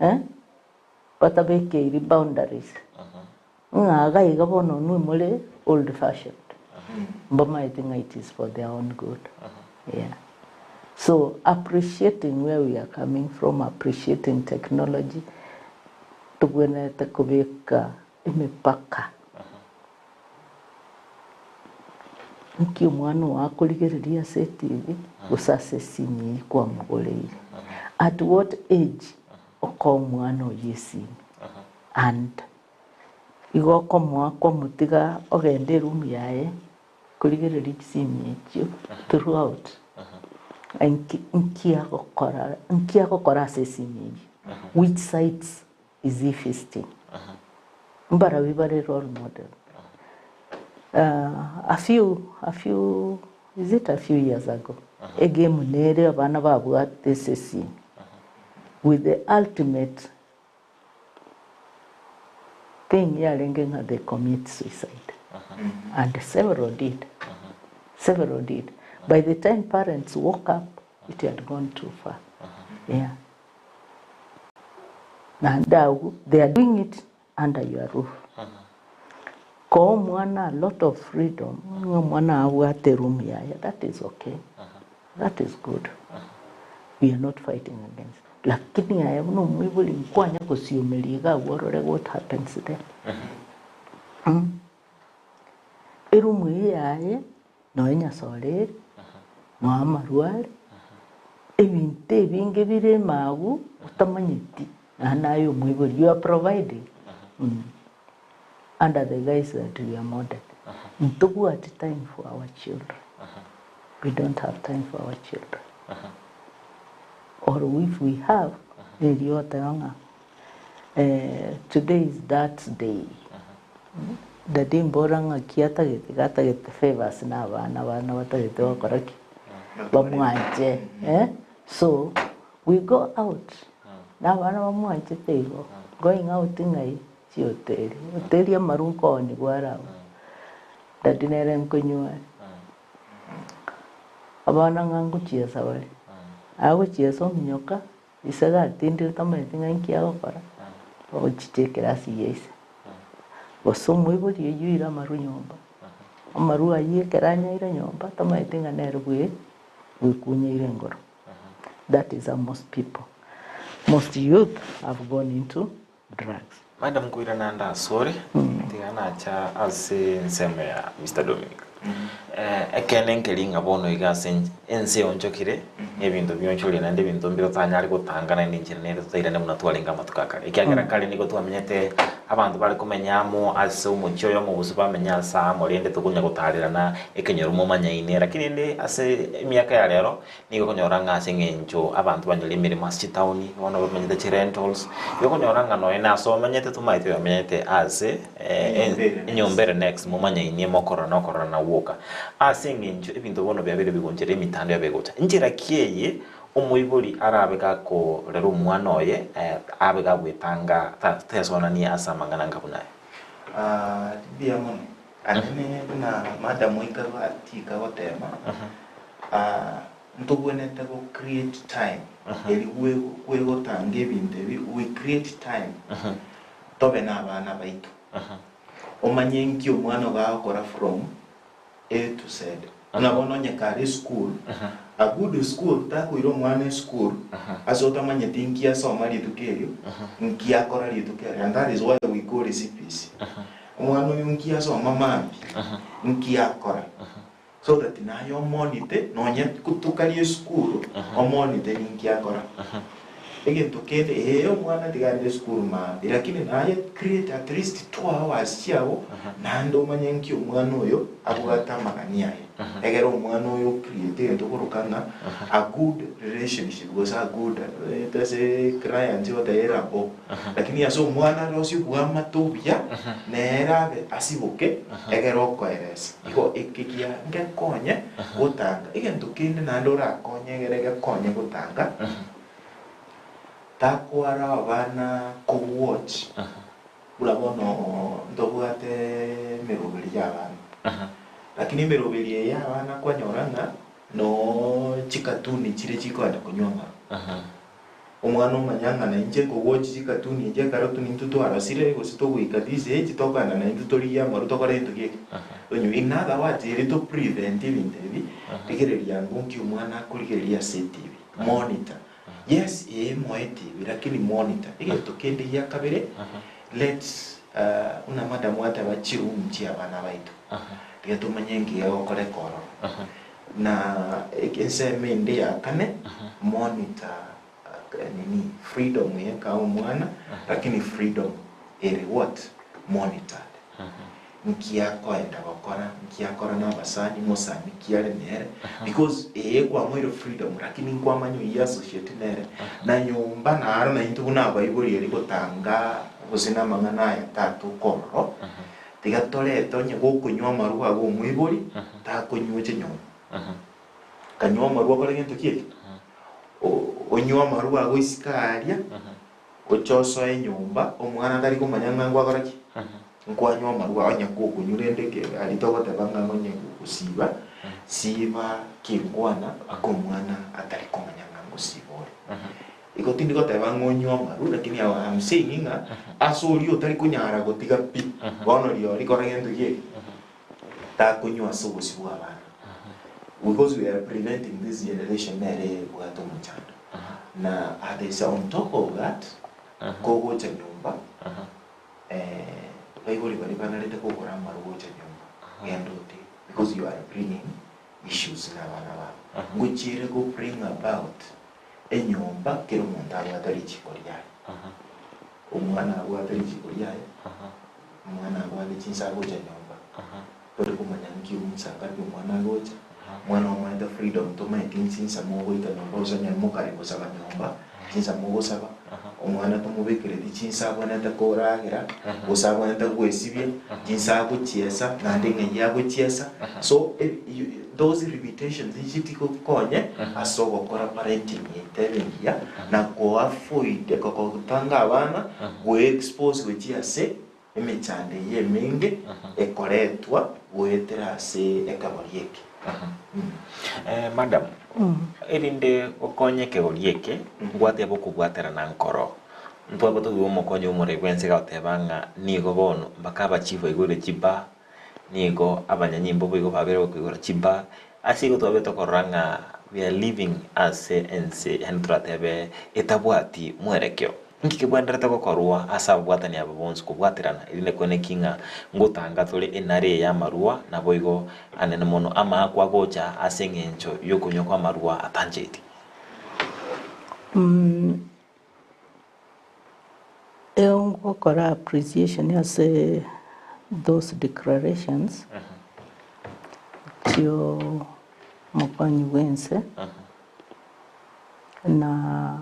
eh, batabekeiri boundaries ng'a iga iga bono inwe more old fashioned, mbamaete ng'a it is for their own good yeah. So appreciating where we are coming from, appreciating technology, tobwenerete kobeka emepaka. Nki omwana oo akorigereria ase etibi gose ase esimi eyio kwamogoreire? At what age okoa omwana oyio esimi? And igo okomoa kwamotiga ogende eroom yaye korigereria chisimi echio throughout. Nki nki agokora nki agokora ase esimi eyio? Which sites is he feasting? Mbarabwo bare role model. A few, a few, is it a few years ago, egame nere abana babwate ase esimi with the ultimate thing yarenge ng'a they commit suicide and several did, several did. By the time parents woke up it had gone too far, yeah. Naende agwo they are doing it under your roof. Koa omwana a lot of freedom ng'a omwana abwate eroom yaye that is okay, that is good, we are not fighting against. Lakini aye buna omoibori nkwanya gosiomeria iga agwo orore what happens there. Eroom eyio yaye nonya nyasore ere, nonya amarwa are, ebinto ebinge bire ime agwo otamanyeti naende aye omoibori you are providing under the guise that we are modern. Ntobwati time for our children, we don't have time for our children or if we have neri ogoteba ng'a Today is that day. Daddy mbora ng'aki atagete iga atagete favors na abana abana batagete gokora ki? Bamwanche eh? So we go out na abana bamwanchete igo, going out ng'ai? Chihoteli, hoteli amaru nkoonigwa are abwo, daddy nere nkonywa are. Abana ng'a ngochiesa bare, agochiesa ominyoka. Ise gatindire tamanyeti ng'a inki agokora, ogochicha ekerasi ya ise. Gose omoibori oyio oire amarwa nyomba, amarwa ayio ekero anyaire nyomba tamanyeti ng'a nere bwe bwekunyeire engoro. That is how most people, most youth have gone into drugs. Madam nkoirana ande asore, tiga nacha ase ensemo ya Mister Dominic. Ekeene nkeri ng'a bono iga ase ense eonchokire, na ebinto bionchorie naende ebinto mbire totanyare gotanga naende enchera nere totairane buna twarenge amatuko a kare. Ekiagera kare nigo twamenyete abanto bare komenya amo ase omochie oyomo gose bamenye ase aamo rende tokonya gotarerana ekenyoro momanyaine. Lakini rende ase emiaka ya rero, Nigo okonyora ng'a ase eng'encho abanto banyore emeremo ase chitaoni, bono bamenyete chirentals, igo okonyora ng'a nonya nase omenyete tomaeti oyomenyete ase enyomba ere next momanyainie mokorora na okororana gwoka. Ase eng'encho ebinto bono biabeire bigonchera emitandao yabeire gocha. Nchera ki eye omoibori arabe gakorera omwana oye abe gagwetanga tesonanie ase amang'ana anga buna aya? Mbuya mono. Anene buna madam oika tika gotema, ntobwenerete go create time eri gwegotanga ebinto ebi, we create time tobe na abana baito. Omanye nki omwana ogo agokora from A to Z. Buna bono onye kare esukuru, a good school takoira omwana esukuru ase otamanyeti nki asoma rituko erio, nki akora rituko erio and that is why we call CBC. Omwana oyo nki asoma mambia, nki akora so that naye omonite nonye tokari esukuru omonite ninki akora. Egento kende ee omwana tiga aende esukuru mambia lakini naye create at least 2 hours chiago naende omanye nki omwana oyo abwate amagani aye. Egere omwana oyo ocreate egento okoroka ng'a a good relationship gose a good ase client goteba erabo. Lakini ase omwana arosie obwamate obuya nere abe asiboke egere okoeresa. Igo eke gia ngekonye gotanga. Egento kende naende orakonye egere gekonye gotanga, takwara abana ko watch buna bono ntobwate emeroberi ya abana. Lakini emeroberi eye ya abana kwanyora ng'a noo chikatuni chire chikoenda konywa amarwa. Omwana omanya ng'a nainche nkogochi chikatuni echi ekero intwe twarosire gose togoika this age tokoenda naintwe torigie amaru tokore egento ki eke tonywe. In other words eri to prevent ebinto ebi rigereria ango nki omwana akorigereria ase etv, monitor. Yes ee moe etv lakini monitor. Egento kende gia kabere let's buna madam ateba chiroom chia abana baito tiga tomanye nki gegokoreka ororo. Na ensemo ende ya kane, monitor nini freedom eye kaa omwana lakini freedom ere what? Monitored. Nki akoenda gokora, nki akora na abasani, mosani ki are nere because ee kwamoire freedom lakini nkwamanya oyio associate nere na nyomba naro naintwe buna abaibori eri gotanga gose na amang'ana aya tatokororo. Tiga torete onye gokonywa amarwa ago omoibori takonywa chinyomba. Kanywa amarwa okore gento ki eke? Onywe amarwa ago isiko aria, oche osoe enyomba, omwana tari komanya ng'a ngwakora ki? Nkwanywa amarwa onye gokonywa rende ke aria togoteba ng'a onye gosiba, siba kingwana mpaka omwana atari komanya ng'a ngosiba ore. Igo tindi goteba ng'a onywe amaru, lakini I am saying ng'a ase oria otari konyara gotiga pi, bono rirorio kora gento ki eke, takonywa ase obosio bwa abana. Because we are preventing this generation nere ebwate omochando. Na at is on top of that, kogocha nyomba, baibori baria banarete kogora amaru gocha nyomba, genda ote because you are bringing issues na abana babo. Ngochiere go bring about enyomba kera omonto abwate richiko riaye. Omwana abwate richiko riaye, omwana abwate chinsa agocha nyomba, tori komanya nki omosangapi omwana agocha, omwana omanyete freedom tomaeti chinsa mogoika nyomba gose onye mokare gosaba nyomba, chinsa mogosaba, omwana tomobekereti chinsa abwenerete koragera, gose abwenerete gwesibia, chinsa agochiesa, naende ng'ai agochiesa, so those limitations nchitigokonye ase ogokora parenting yaito ebe engiya, na koavoid gotanga abana goexpose gochia ase emechando eye emenge ekoretwa goetera ase ekegori eke. Madam, erinde gokonya ekegori eke, ngwateba okobwaterana nkoro. Ntwaba toigwe omokonyi omorei bwense gagoteba ng'a nigo bono mpaka abachief baigure chibar, nigo abanyanyimbo boigo babere bakoigora chibar, ase igo twabete tokorora ng'a we are living ase ense yaani toratebe etabwati mwerekeo. Inki kebwenerete gokorwa ase ababwatani aba bonsi kobwaterana, erinde kweneki ng'a ngotanga tore enare eye y'amarua, naboigo anene mono amaakwa agocha ase engencho y'okonywa kw'amarua atancheti? Egokora appreciation ase those declarations chio omokonyi bwense na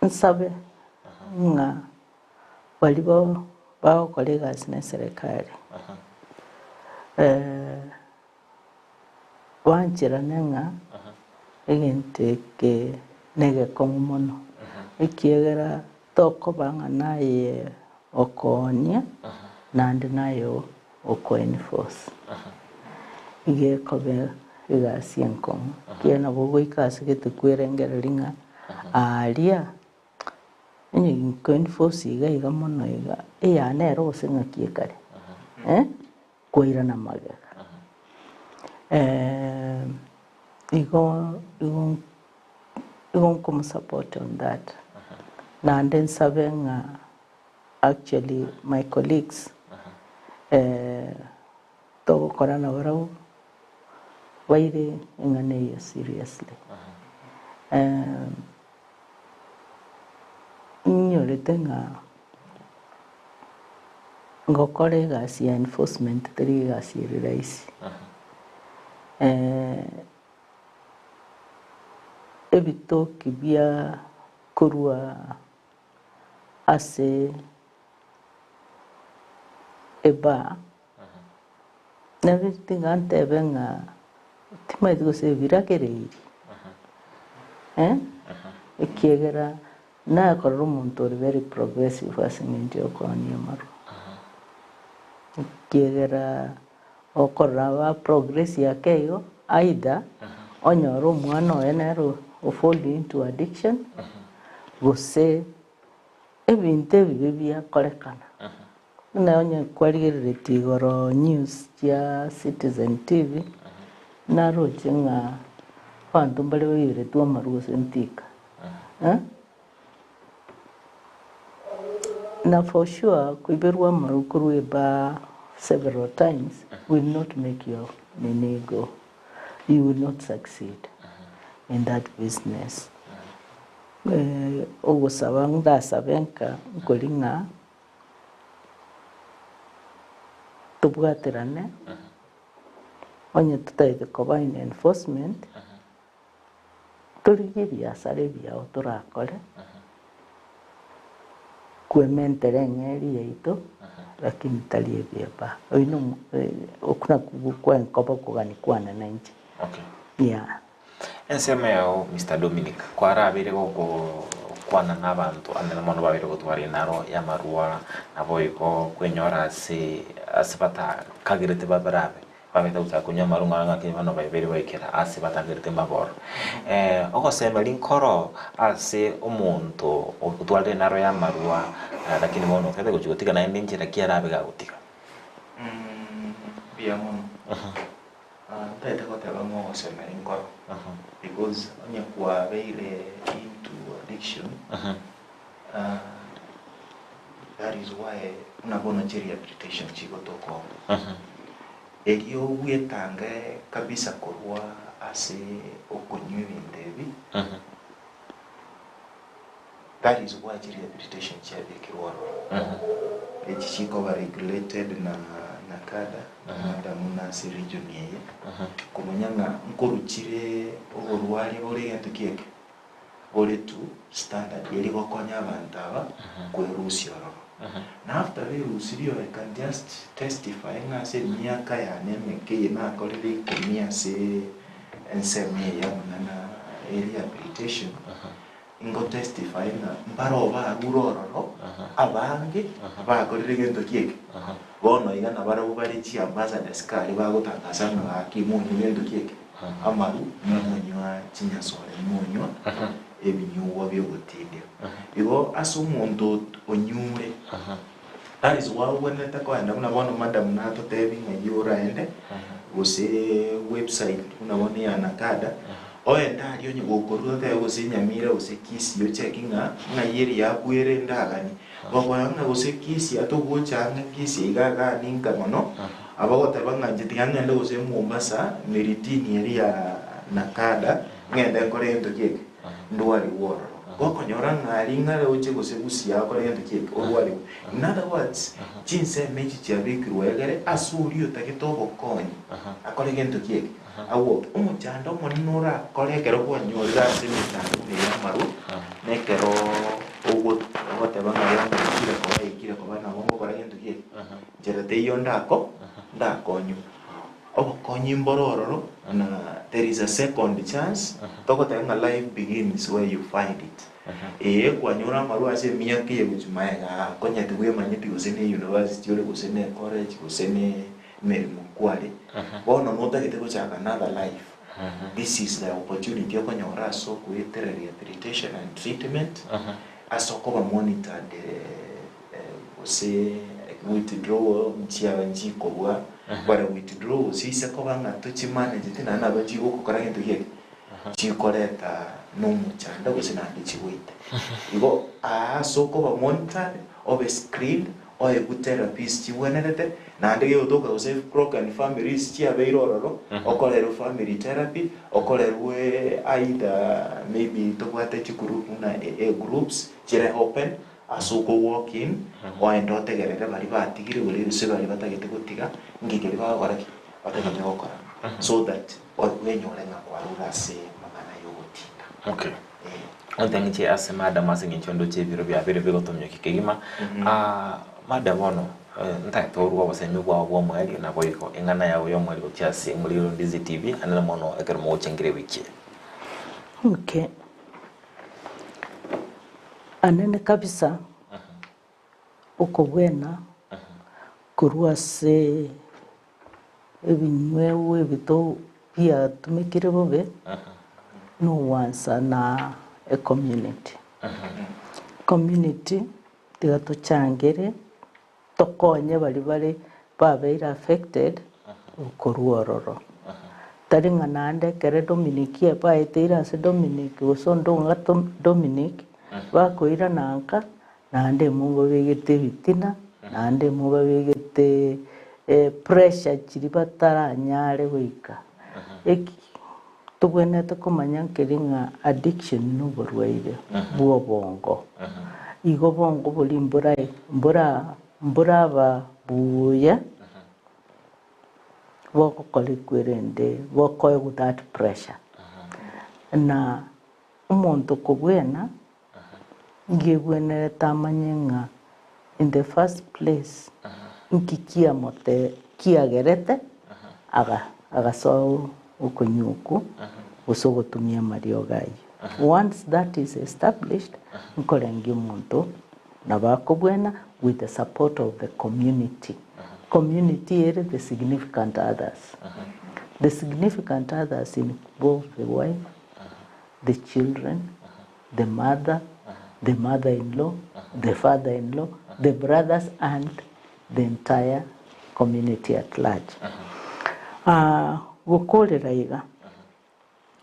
nsabe ng'a baria bagokora egasi na eserekari bancherane ng'a egento eke negekong'u mono, ekiagera tokoba ng'a naye okoonia naende naye okoenforce. Iga ekoba egasi enkong'u, ekiagera nabo ogoika ase gete kwerengereria ng'a aaria onye nkoenforce iga iga mono iga, eyane ere gose ng'aki ekare eh, koirana magega. Igo igo igo nkomosupport on that. Naende nsabe ng'a actually my colleagues togokora nabarabwo baire eng'ana eyio seriously. Inyorete ng'a ngokora egasi ya enforcement teri egasi ere rahisi. Ebitoki bia korwa ase ebar, nabio tiga ntebe ng'a timanyeti gose biragereiri ekiagera nakorora omonto ore very progressive ase eng'encho ya okoonia amarwa, ekiagera okorora ba progress ake igo either onyore omwana oye nere o fall into addiction gose ebinto ebibe biakorekana. Buna onye kwarigereretie igoro news chia Citizen TV, naroche ng'a abanto mbare baiberetwe amaru gose ntika eh. Na for sure koiberwa amaru korwa ebar several times will not make your nini go, you will not succeed in that business. Ogosaba ndasabe nka nkori ng'a. Tobwaterane, onye totagete koba in enforcement, torigie ebiasara ebiao torakore, kwementera eng'eria yaito, lakini tari ebieba. Oyio nomo okwo nakwo kwenkoba okogania kwane nainche. Okay. Yeah. Ensemo yao Mister Dominic, kwarabeire gokwana nabanto anene mono babeire gotwara enaro y'amarwa, naboigo kwenyora ase ase batakagerete barabe. Babete gochaka konywa amarwa ng'a ng'aki bono babeire goikera ase batagerete mbaboro. Ogosemeria nkoro ase omonto otwarire enaro y'amarwa lakini bono otagete gochia gotiga naende enchera ki arabe gagotiga? Mbuya mono. Ntagete goteba ng'a ogosemeria nkoro because onye kwabeire into addiction That is why buna bono chi rehabilitation chigotoka oo. Erio bwetange kabisa korwa ase okonywa ebinto ebi, that is why chi rehabilitation chiabekirwe ororo. Echi chikoba regulated na NACADA na madam buna ase region eye, komanya ng'a nkoruchire oborwaria bore egento ki eke? bore to standard eria gokonya abanto aba kwerusia ororo. Na after berusirie I can just testify ng'a ase emiaka yane emeke eye nakorire ikomi ase ensemo eye y'amang'ana e rehabilitation, ingo testify ng'a mbaro barure ororo abange bakorire gento ki eke? Bono iga nabarabwo bare chiambassadors kare bagotangasa ng'a gaki monywe gento ki eke? Amaru monywa chinyasore, monywa ebinyugwa bi'ogotindia. Igo ase omonto onyure, that is why ogwenerete koenda buna bono madam natotebi ng'ai oraende, gose website buna bono ya NACADA, oende aria onye gokorwa otebe gose Nyamira gose Kisii ocheki ng'a ng'ai eri yakwere ndaganie. Gokora ng'a gose Kisii atogocha ang'e Kisii iga igaa ninka mono, abagoteba ng'a inche tiga ng'ende gose Mombasa, Miritini eria ya NACADA, ng'ende nkore egento ki eke? Ndwarigwe ororo. Gokonyora ng'a aria ng'are oche gose Gusii akore egento ki eke? Orwarigwe. In other words, chinsemo echi chiabekirwe egere ase oria otagete obokonyi akore gento ki eke? Agwo omochando omonene orakore ekero kwanyorire ase emechando buna eye y'amarwa, na ekero ogoteba ng'a bono yaikire koba yaikire koba nabo ngokora gento ki eke, nchera teiyo ndako ndakonywe. Obokonyi mbore ororo na there is a second chance, togoteba ng'a life begins where you find it. Ee, kwanyora amarwa ase emiaka eye gochia magega aa, konya tibwemanyeti gose ne university ore gose ne college gose ne emeremo kware, bono notagete gochaka another life, this is the opportunity okonyora ase okoetera rehabilitation and treatment, ase okoba monitored gose withdrawal nchiaba nchikobua, bare withdrawals ase koba ng'a tochimanageti naende nabo chigokokora gento ki eke, chikoreta nomochando gose naende chigoite. Igo aa ase okoba monitored, obe screened, Oegwe therapies chigwenerete, naende gegotoka gose broken families chiabeire ororo, okorerwe family therapy, okorerwe either maybe tobwate chigroup buna AA groups chire open ase oko walk in, oende otegerere baria batigire gose gose baria batagete gotiga, nki keria bagokora ki? Batagete gokora so that bwenyore ng'a kwarure ase amang'ana ya ogotinda. Okay. Eh. Onte ng'iche ase madam ase eng'encho ndoche ebiro biabeire bigotomiokia kegima. Ah, madam bono, ntagete orue obosemi bwao bwa omoerio naboigo eng'ana yao ya omoerio gochia ase omorero Ndizi TV, anene mono ekero mogochengera ewiki eye. Okay. Anene kabisa, okobwena korwa ase ebinywegwa ebito biatumekire bobe, nogwansa na ecommunity. Community tiga tochangere tokonye baria bare babeire affected korwa ororo. Tari ng'a naende ekere Dominic baeteire ase Dominic gose onde onga Dominic, bakoirana nka Naende mobabegete ebitina, naende mobabegete pressure chiria bataranyare goika. Eki tobwenerete komanya nkeri ng'a addiction na oborwaire bwa obongo. Igo obongo boria mborae mbora mboraba buya bogokorekwa erende bokoegwa that pressure. Na omonto kobwena Ngebwenerete amanye ng'a in the first place nki kiamote kiagerete aga agasoa okonywa okwo gose ogotumia amariogo ayio. Once that is established, nkorengia omonto nabo akobwena with the support of the community. Community ere the significant others. The significant others involve the wife, the children, the mother, the mother in law, the father in law, the brothers and the entire community at large. Gokorera iga,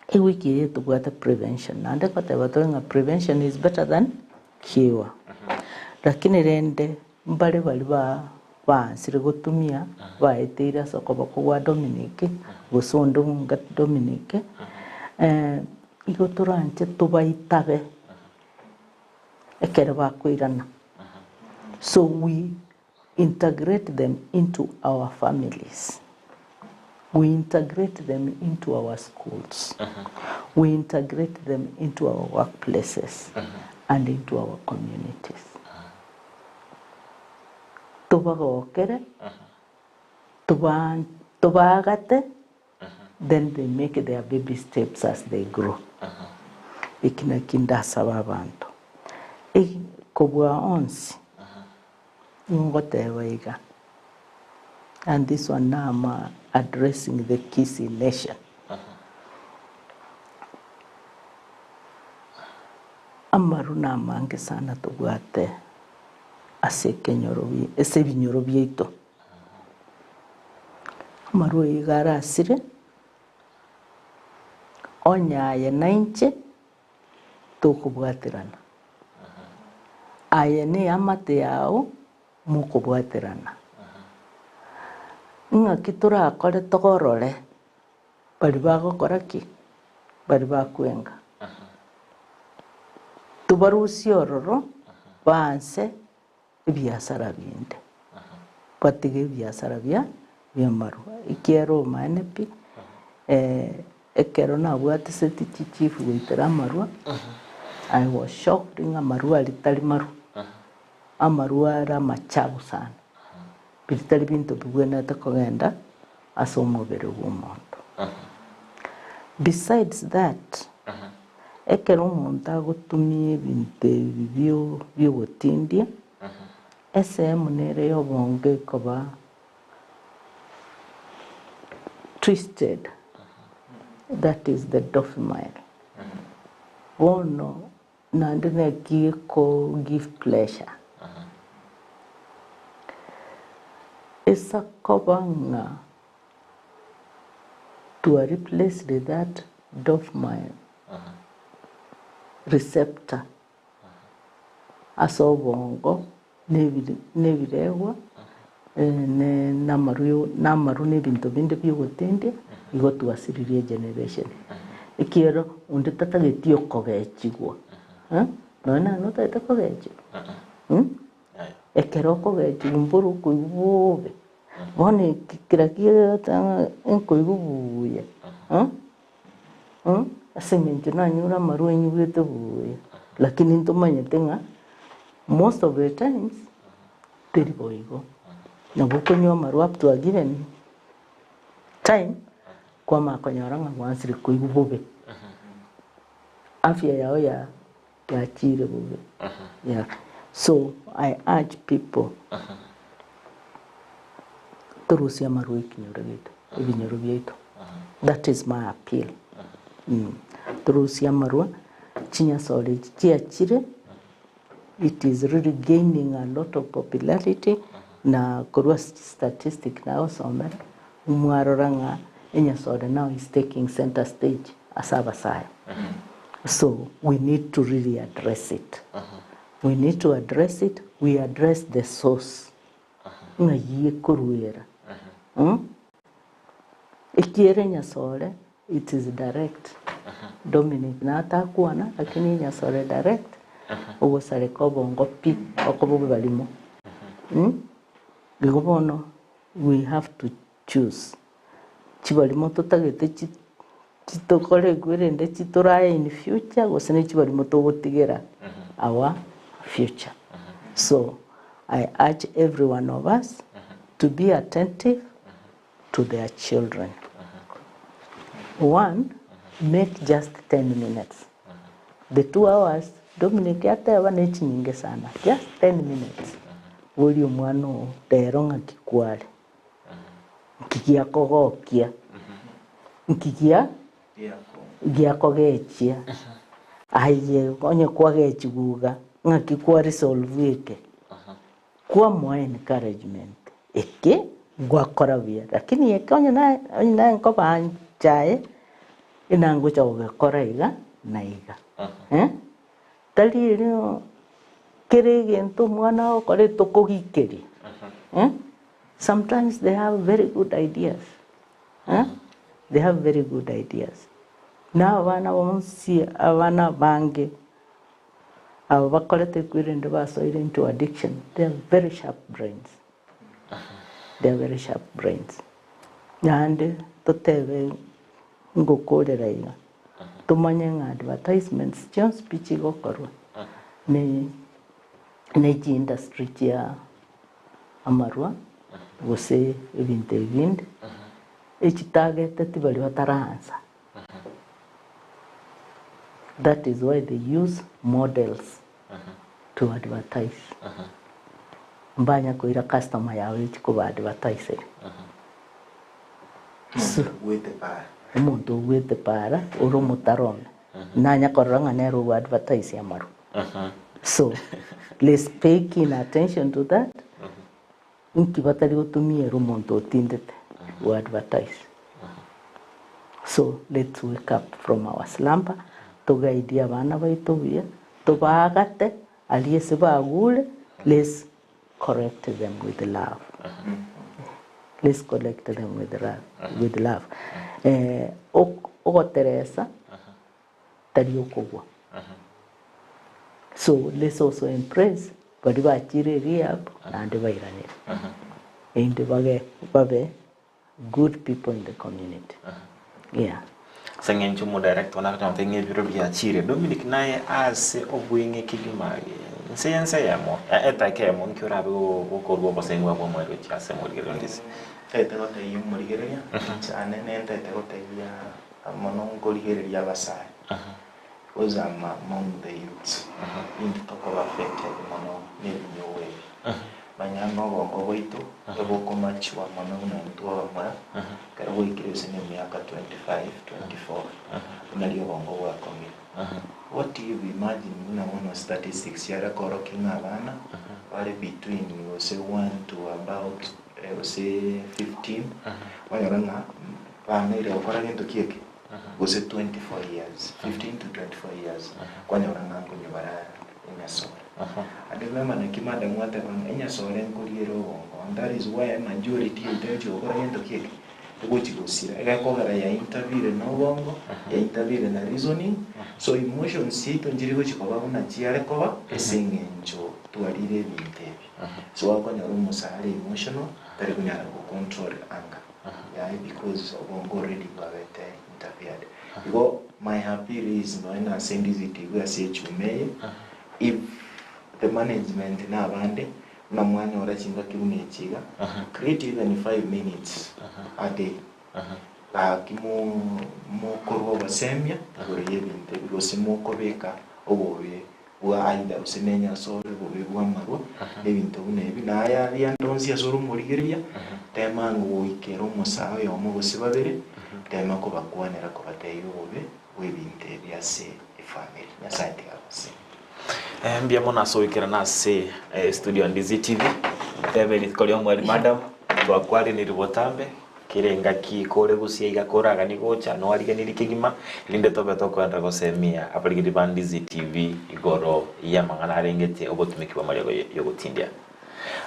ewiki eye tobwate prevention, naende ngoteba tore ng'a prevention is better than cure. Lakini rende mbare baria ba baansire gotumia baeteire ase okoboko gwa Dominic gose onde onga Dominic, igo toranche tobaitabe ekero bakoirana. So we integrate them into our families, we integrate them into our schools, we integrate them into our workplaces and into our communities. Tobagokere, toba tobaagate, then they make their baby steps as they grow. Eki naki ndasaba abanto. Kobua onsi, ngoteba iga, and this one now I'm addressing the Kisii nation. Amaru namange sana tobwate ase ekenyoro ase ebinyoro biaito. Amarwa iga arasire, onye aye nainche tokobwaterana, aye neamate yao mokobwaterana. Ng'aki torakore togorore baria bagokora ki? Baria bakwenga. Tobarusie ororo baanse ebiasara binde, batige ebiasara bia bi'amarwa. Ekiagera omaene pi, ekero nabwatiseti chichief goitera amarwa, I was shocked ng'a amarwa aria tari marwa, amarwa are amachabu sana, biria tari binto bibwenerete kogenda ase omobere bw'omonto. Besides that, Ekero omonto agotumia ebinto ebi bi'ogotindia, esehemu nere y'obongo ekoba twisted, that is the dopamine. Bono naende naki geko give pleasure. Ase koba ng'a To replace that dopamine receptor ase obongo nebiregwa namaru na ebinto binde biogotindia igo twasiririe egeneration ekiagera onde tatageti okogechigwa nonya naye notagete kogechigwa Ekero okogechigwa mboro okoigwa bobe, bono eki kera kiagete ng'a nkoigwa buya ase eng'encho nanyure amarwa nyigwete buya, lakini ntomanyete ng'a most of the times teri boigo. Nabo okonywa amarwa up to a given time, kwamanya konyora ng'a gwansire koigwa bobe, afya yao ya. Yachire bobe yeah so I urge people torusie amarwa ekinyoro giaito ebinyoro biaito that is my appeal torusie amarwa chinyasore echi chiachire it is really gaining a lot of popularity na korwa ase chistatistic nagosomera mwarora ng'a enyasore now is taking center stage ase abasae. So we need to really address it. We need to address it, we address the source. Ng'ai ekoruera. Mm? Ekiere enyasore it is direct. Dominic natakwana lakini enyasore direct ogosareka obongo pi okoba oborimo. Mm? Igo bono we have to choose. Chibarimo totagete chi chitokorekwe erinde chitoraye in future gose ne chibarimo togotigera our future. So I urge every one of us to be attentive to their children. One, make just 10 minutes. The 2 hours Dominic ateba ne chinyinge sana, just 10 minutes. Boria omwana oo rero ng'aki kware. Nki giakogokia? Nki gia giakogechia? Aye onye kwagechigwa iga, ng'aki kwa resolve eke? Kwamoa encouragement eke gwakora buya, lakini eke onye naye onye naye nkobancha aye, inangocha gogekora iga na iga eh. Tari erio kera egento omwana agokora etokogikeria eh. Sometimes they have very good ideas eh, they have very good ideas. Na abana bonsi abana abange abo bakorete ekwerende basoire into addiction, they have very sharp brains, they have very sharp brains. Naende totebe ngokorera iga, tomanye ng'a advertisements chionsi pi chigokorwa ne ne chiindustry chia amarwa gose ebinto ebinde, echitagete tibari bataraansa. That is why they use models to advertise. Mbanya koira customer yao echi koba advertiseri. So, Ogwete para. omonto ogwete para ore omotarome nanya korora ng'a nere ogo advertise amarwa. So, let's pay keen attention to that. Inki batari gotumia ere omonto otindete go advertise. So, let's wake up from our slumber, togaidie abana baito buya, tobaagate aria ase bagure, let's correct them with love. Let's correct them with love, with love. Eh, ok- ogoteresa tari okogwa. So let's also embrace baria bachire rehab naende bairanire. Erinde bage babe good people in the community. Yeah. Ase eng'encho omodirector one agocha goteba ng'a ebiro biachire, Dominic naye ase obweng'e kegima nse ense eyemo, etaka eyemo nki orabe gokorwa obosemi bwa omweri gochia ase omorigereria onde ase. Ntaete gotebia omorigereria, inche nentaete gotebia Mono nkorigereria abasae, because I'm among the youths, intwe tokoba affected mono nebinyugwa ebi. Manya ng'a obongo bwaito ebokomature mono buna intwe abamura, ekero gwaikire gose na emiaka 25, 24, buna riria obongo bwakong'ire. What if imagine buna bono statistics chiare koorokia ng'a abana bare between gose one to about gose 15, kwanyora ng'a Bang'aire gokora gento ki eke? Gose 24 years, 15 to 24 years, kwanyora ng'a nkonywa bare enyasore. And remember naki madam gwateba ng'a enyasore nkoria ere obongo and that is why majority yaito egochi gokora gento ki eke? Egochi gosira. Egekogera ya interfere na obongo, ya interfere na reasoning, so emotions chiaito nchiri gochi koba buna chiare koba ase eng'encho twarire ebinto ebi. So okonyora omosae are emotional, tari konyara go control anger. Yaye because obongo already bwabete interfered. Igo my appeal is nonya nase ndisitigwe ase echuma eye, if the management na abande buna mwanyora chingaki buna echi iga, create even 5 minutes a day gaki mokorwa obosemia igoro ya ebinto ebi gose mokobeka obobe bwa either gose na enyasore, obobe bw'amarwa, ebinto buna ebi. Na aya aria ande onsi ase ore omorigereria, tema ang'e goikera omosae oyomo gose babere, tema kobakwanera kobatebia obobe bw'ebinto ebi ase efamiri. Nyasae tiga agosesenie. Mbuya mono ase goikerana ase estudio ya Ndizi TV, tebe rituko ria omweri madam, twakwaraniri botambe, kera engaki kore gusii iga koraganie gocha noariganirie kegima, rinde tobe tokoenderera gosemia abarigeri ba Ndizi TV igoro y'amang'ana arengete obotumiki bw'amariogo yogotindia.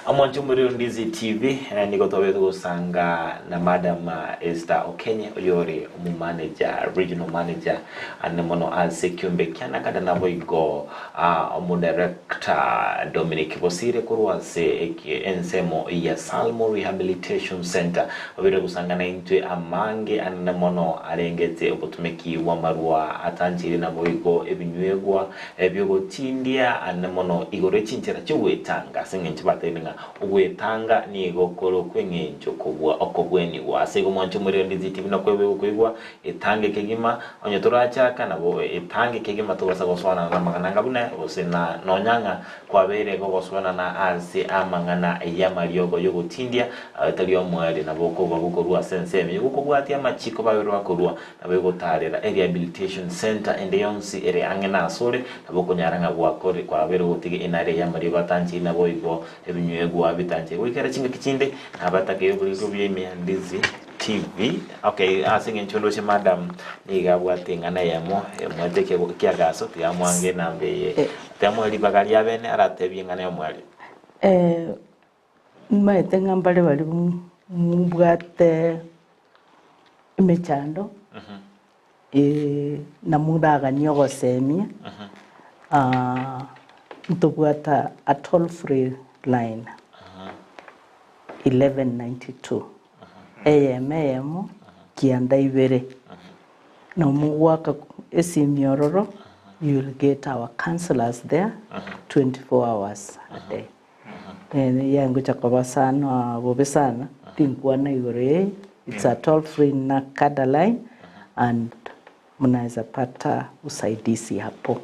Omwancho omorero Ndizi TV nigo twabete gosanga na Madam Esther Okenye oyore omomanager, regional manager ane mono ase ekiombe kia Nakada naboigo omodirector Dominic Bosire korwa ase ensemo ya Salmo Rehabilitation Centre babere gosanga naintwe amange anene mono arengete obotumeki bw'amarwa atancheire naboigo ebinywegwa Ebiogotindia ane mono igoro echinchera chi'ogwetanga ase engencho batebire. Agotebi ng'a ogwetanga nigo kore okw'eng'encho kobua okobwenigwa. Ase igo mwanche omorero Ndizi TV nakwebwe gokoigwa etange kegima, onye torachaka nabo etange kegima tobasa gosoanana namang'ana anga buna gose na nonya ng'a kwabeire gogosoanana ase amang'ana y'amariogo y'ogotindia tari omoerio nabo okoba gokorua ase ensemo eyio gokobwatia amachiko baberwe bakorua Nabo egotaarera erehabilitation centre ende yonsi ere ang'e nasore, nabo okonyara ng'a gwakore kwabeire ogotiga enare y'amariogo atancheiri naboigo ebinywegwa bitancheiri. Goikera chingaki chinde nabatakire oboriri obuya ime ya Ndizi TV. Okay, ase eng'encho ndoche madam nigo abwate eng'ana eyemo emwete ekiagaso tiga amwange enamba eye. Tiga amoe ribaga ria bene aratebie eng'ana y'omwari. Nimaete ng'a mbare baria mobwate emechando, na moraganie ogosemia, ntobwate a toll free line 1192, eyemo eyemo kianda ibere, na omogoaka esimi ororo you will get our counsellors there 24 hours a day. Yangocha koba sana bobe sana tinkwana igoro eye it's a toll free NACADA line and mnaweza pata usaidizi hapo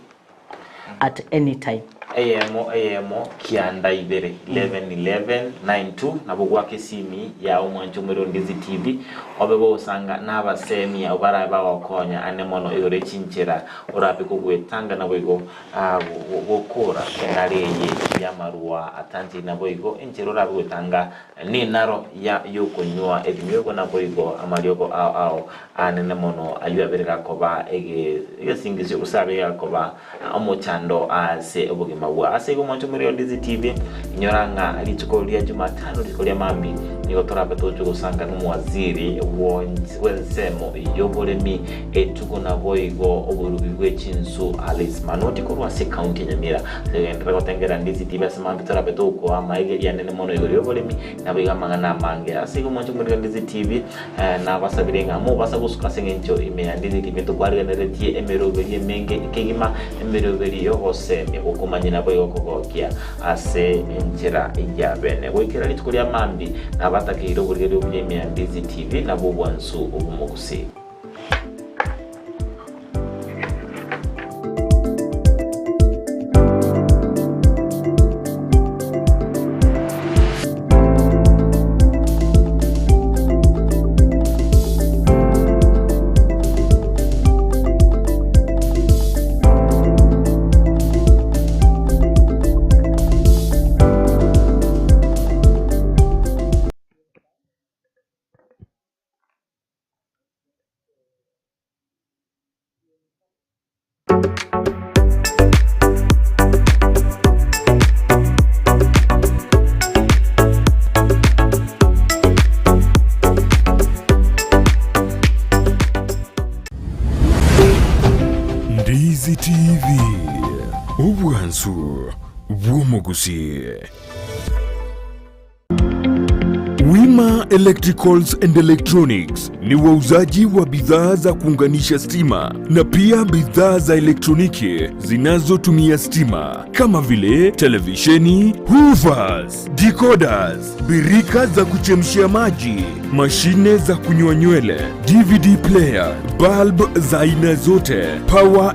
at any time. Eyemo eyemo kianda ibere 11 11 92 nabo gwaka esimi yao mwanche omwere o Ndizi TV obe gogosanga nabasemi abwo barabe bagokonya ane mono igoro echinchera orabe kogwetanga naboigo Gokora enaro eye y'amarua atanchiri naboigo enchera orabe gwetanga nenaro y'okonywa ebinywegwa naboigo amariogo ao ao anene mono ayio abere gakoba egesingisio gose abe gakoba omochando ase obogima bwao. Ase igo mwanche omorero Ndizi TV inyora ng'a rituko ria Jumatano rituko ria mambia nigo torabe togochia gosanga nomowaziri bw'ensemo y'oboremi Etugo naboigo oborubi bwe chinsu Alice Manoti korwa ase ekaunti ya Nyamira. Togenderere gotengera Ndizi TV ase mambia torabe tokoa amaigeria anene mono igoro y'oboremi naboigo amang'ana amange. Ase igo mwanche omorero Ndizi TV nabasabire ng'a mobasa gosuka ase eng'encho ime ya Ndizi TV ntokwarigeneretie emeroberi emenge kegima, emeroberi y'ogosemia, gokomanyia naboigo kogokia ase enchera ya bene. Goikera rituko ria mambia nabatakeire oborigereria obuya ime ya Ndizi TV nabwo obwansu obomogusi. Ndizi TV, obwansu bw'omogusii. Wima Electricals and Electronics ni wauzaji wa bidhaa za kuunganisha stima na pia bidhaa za elektroniki zinazotumia stima kama vile televisheni, hoovers, decoders, birika za kuchemshia maji, mashine za kunyoa nywele, DVD player, bulb za aina zote, power.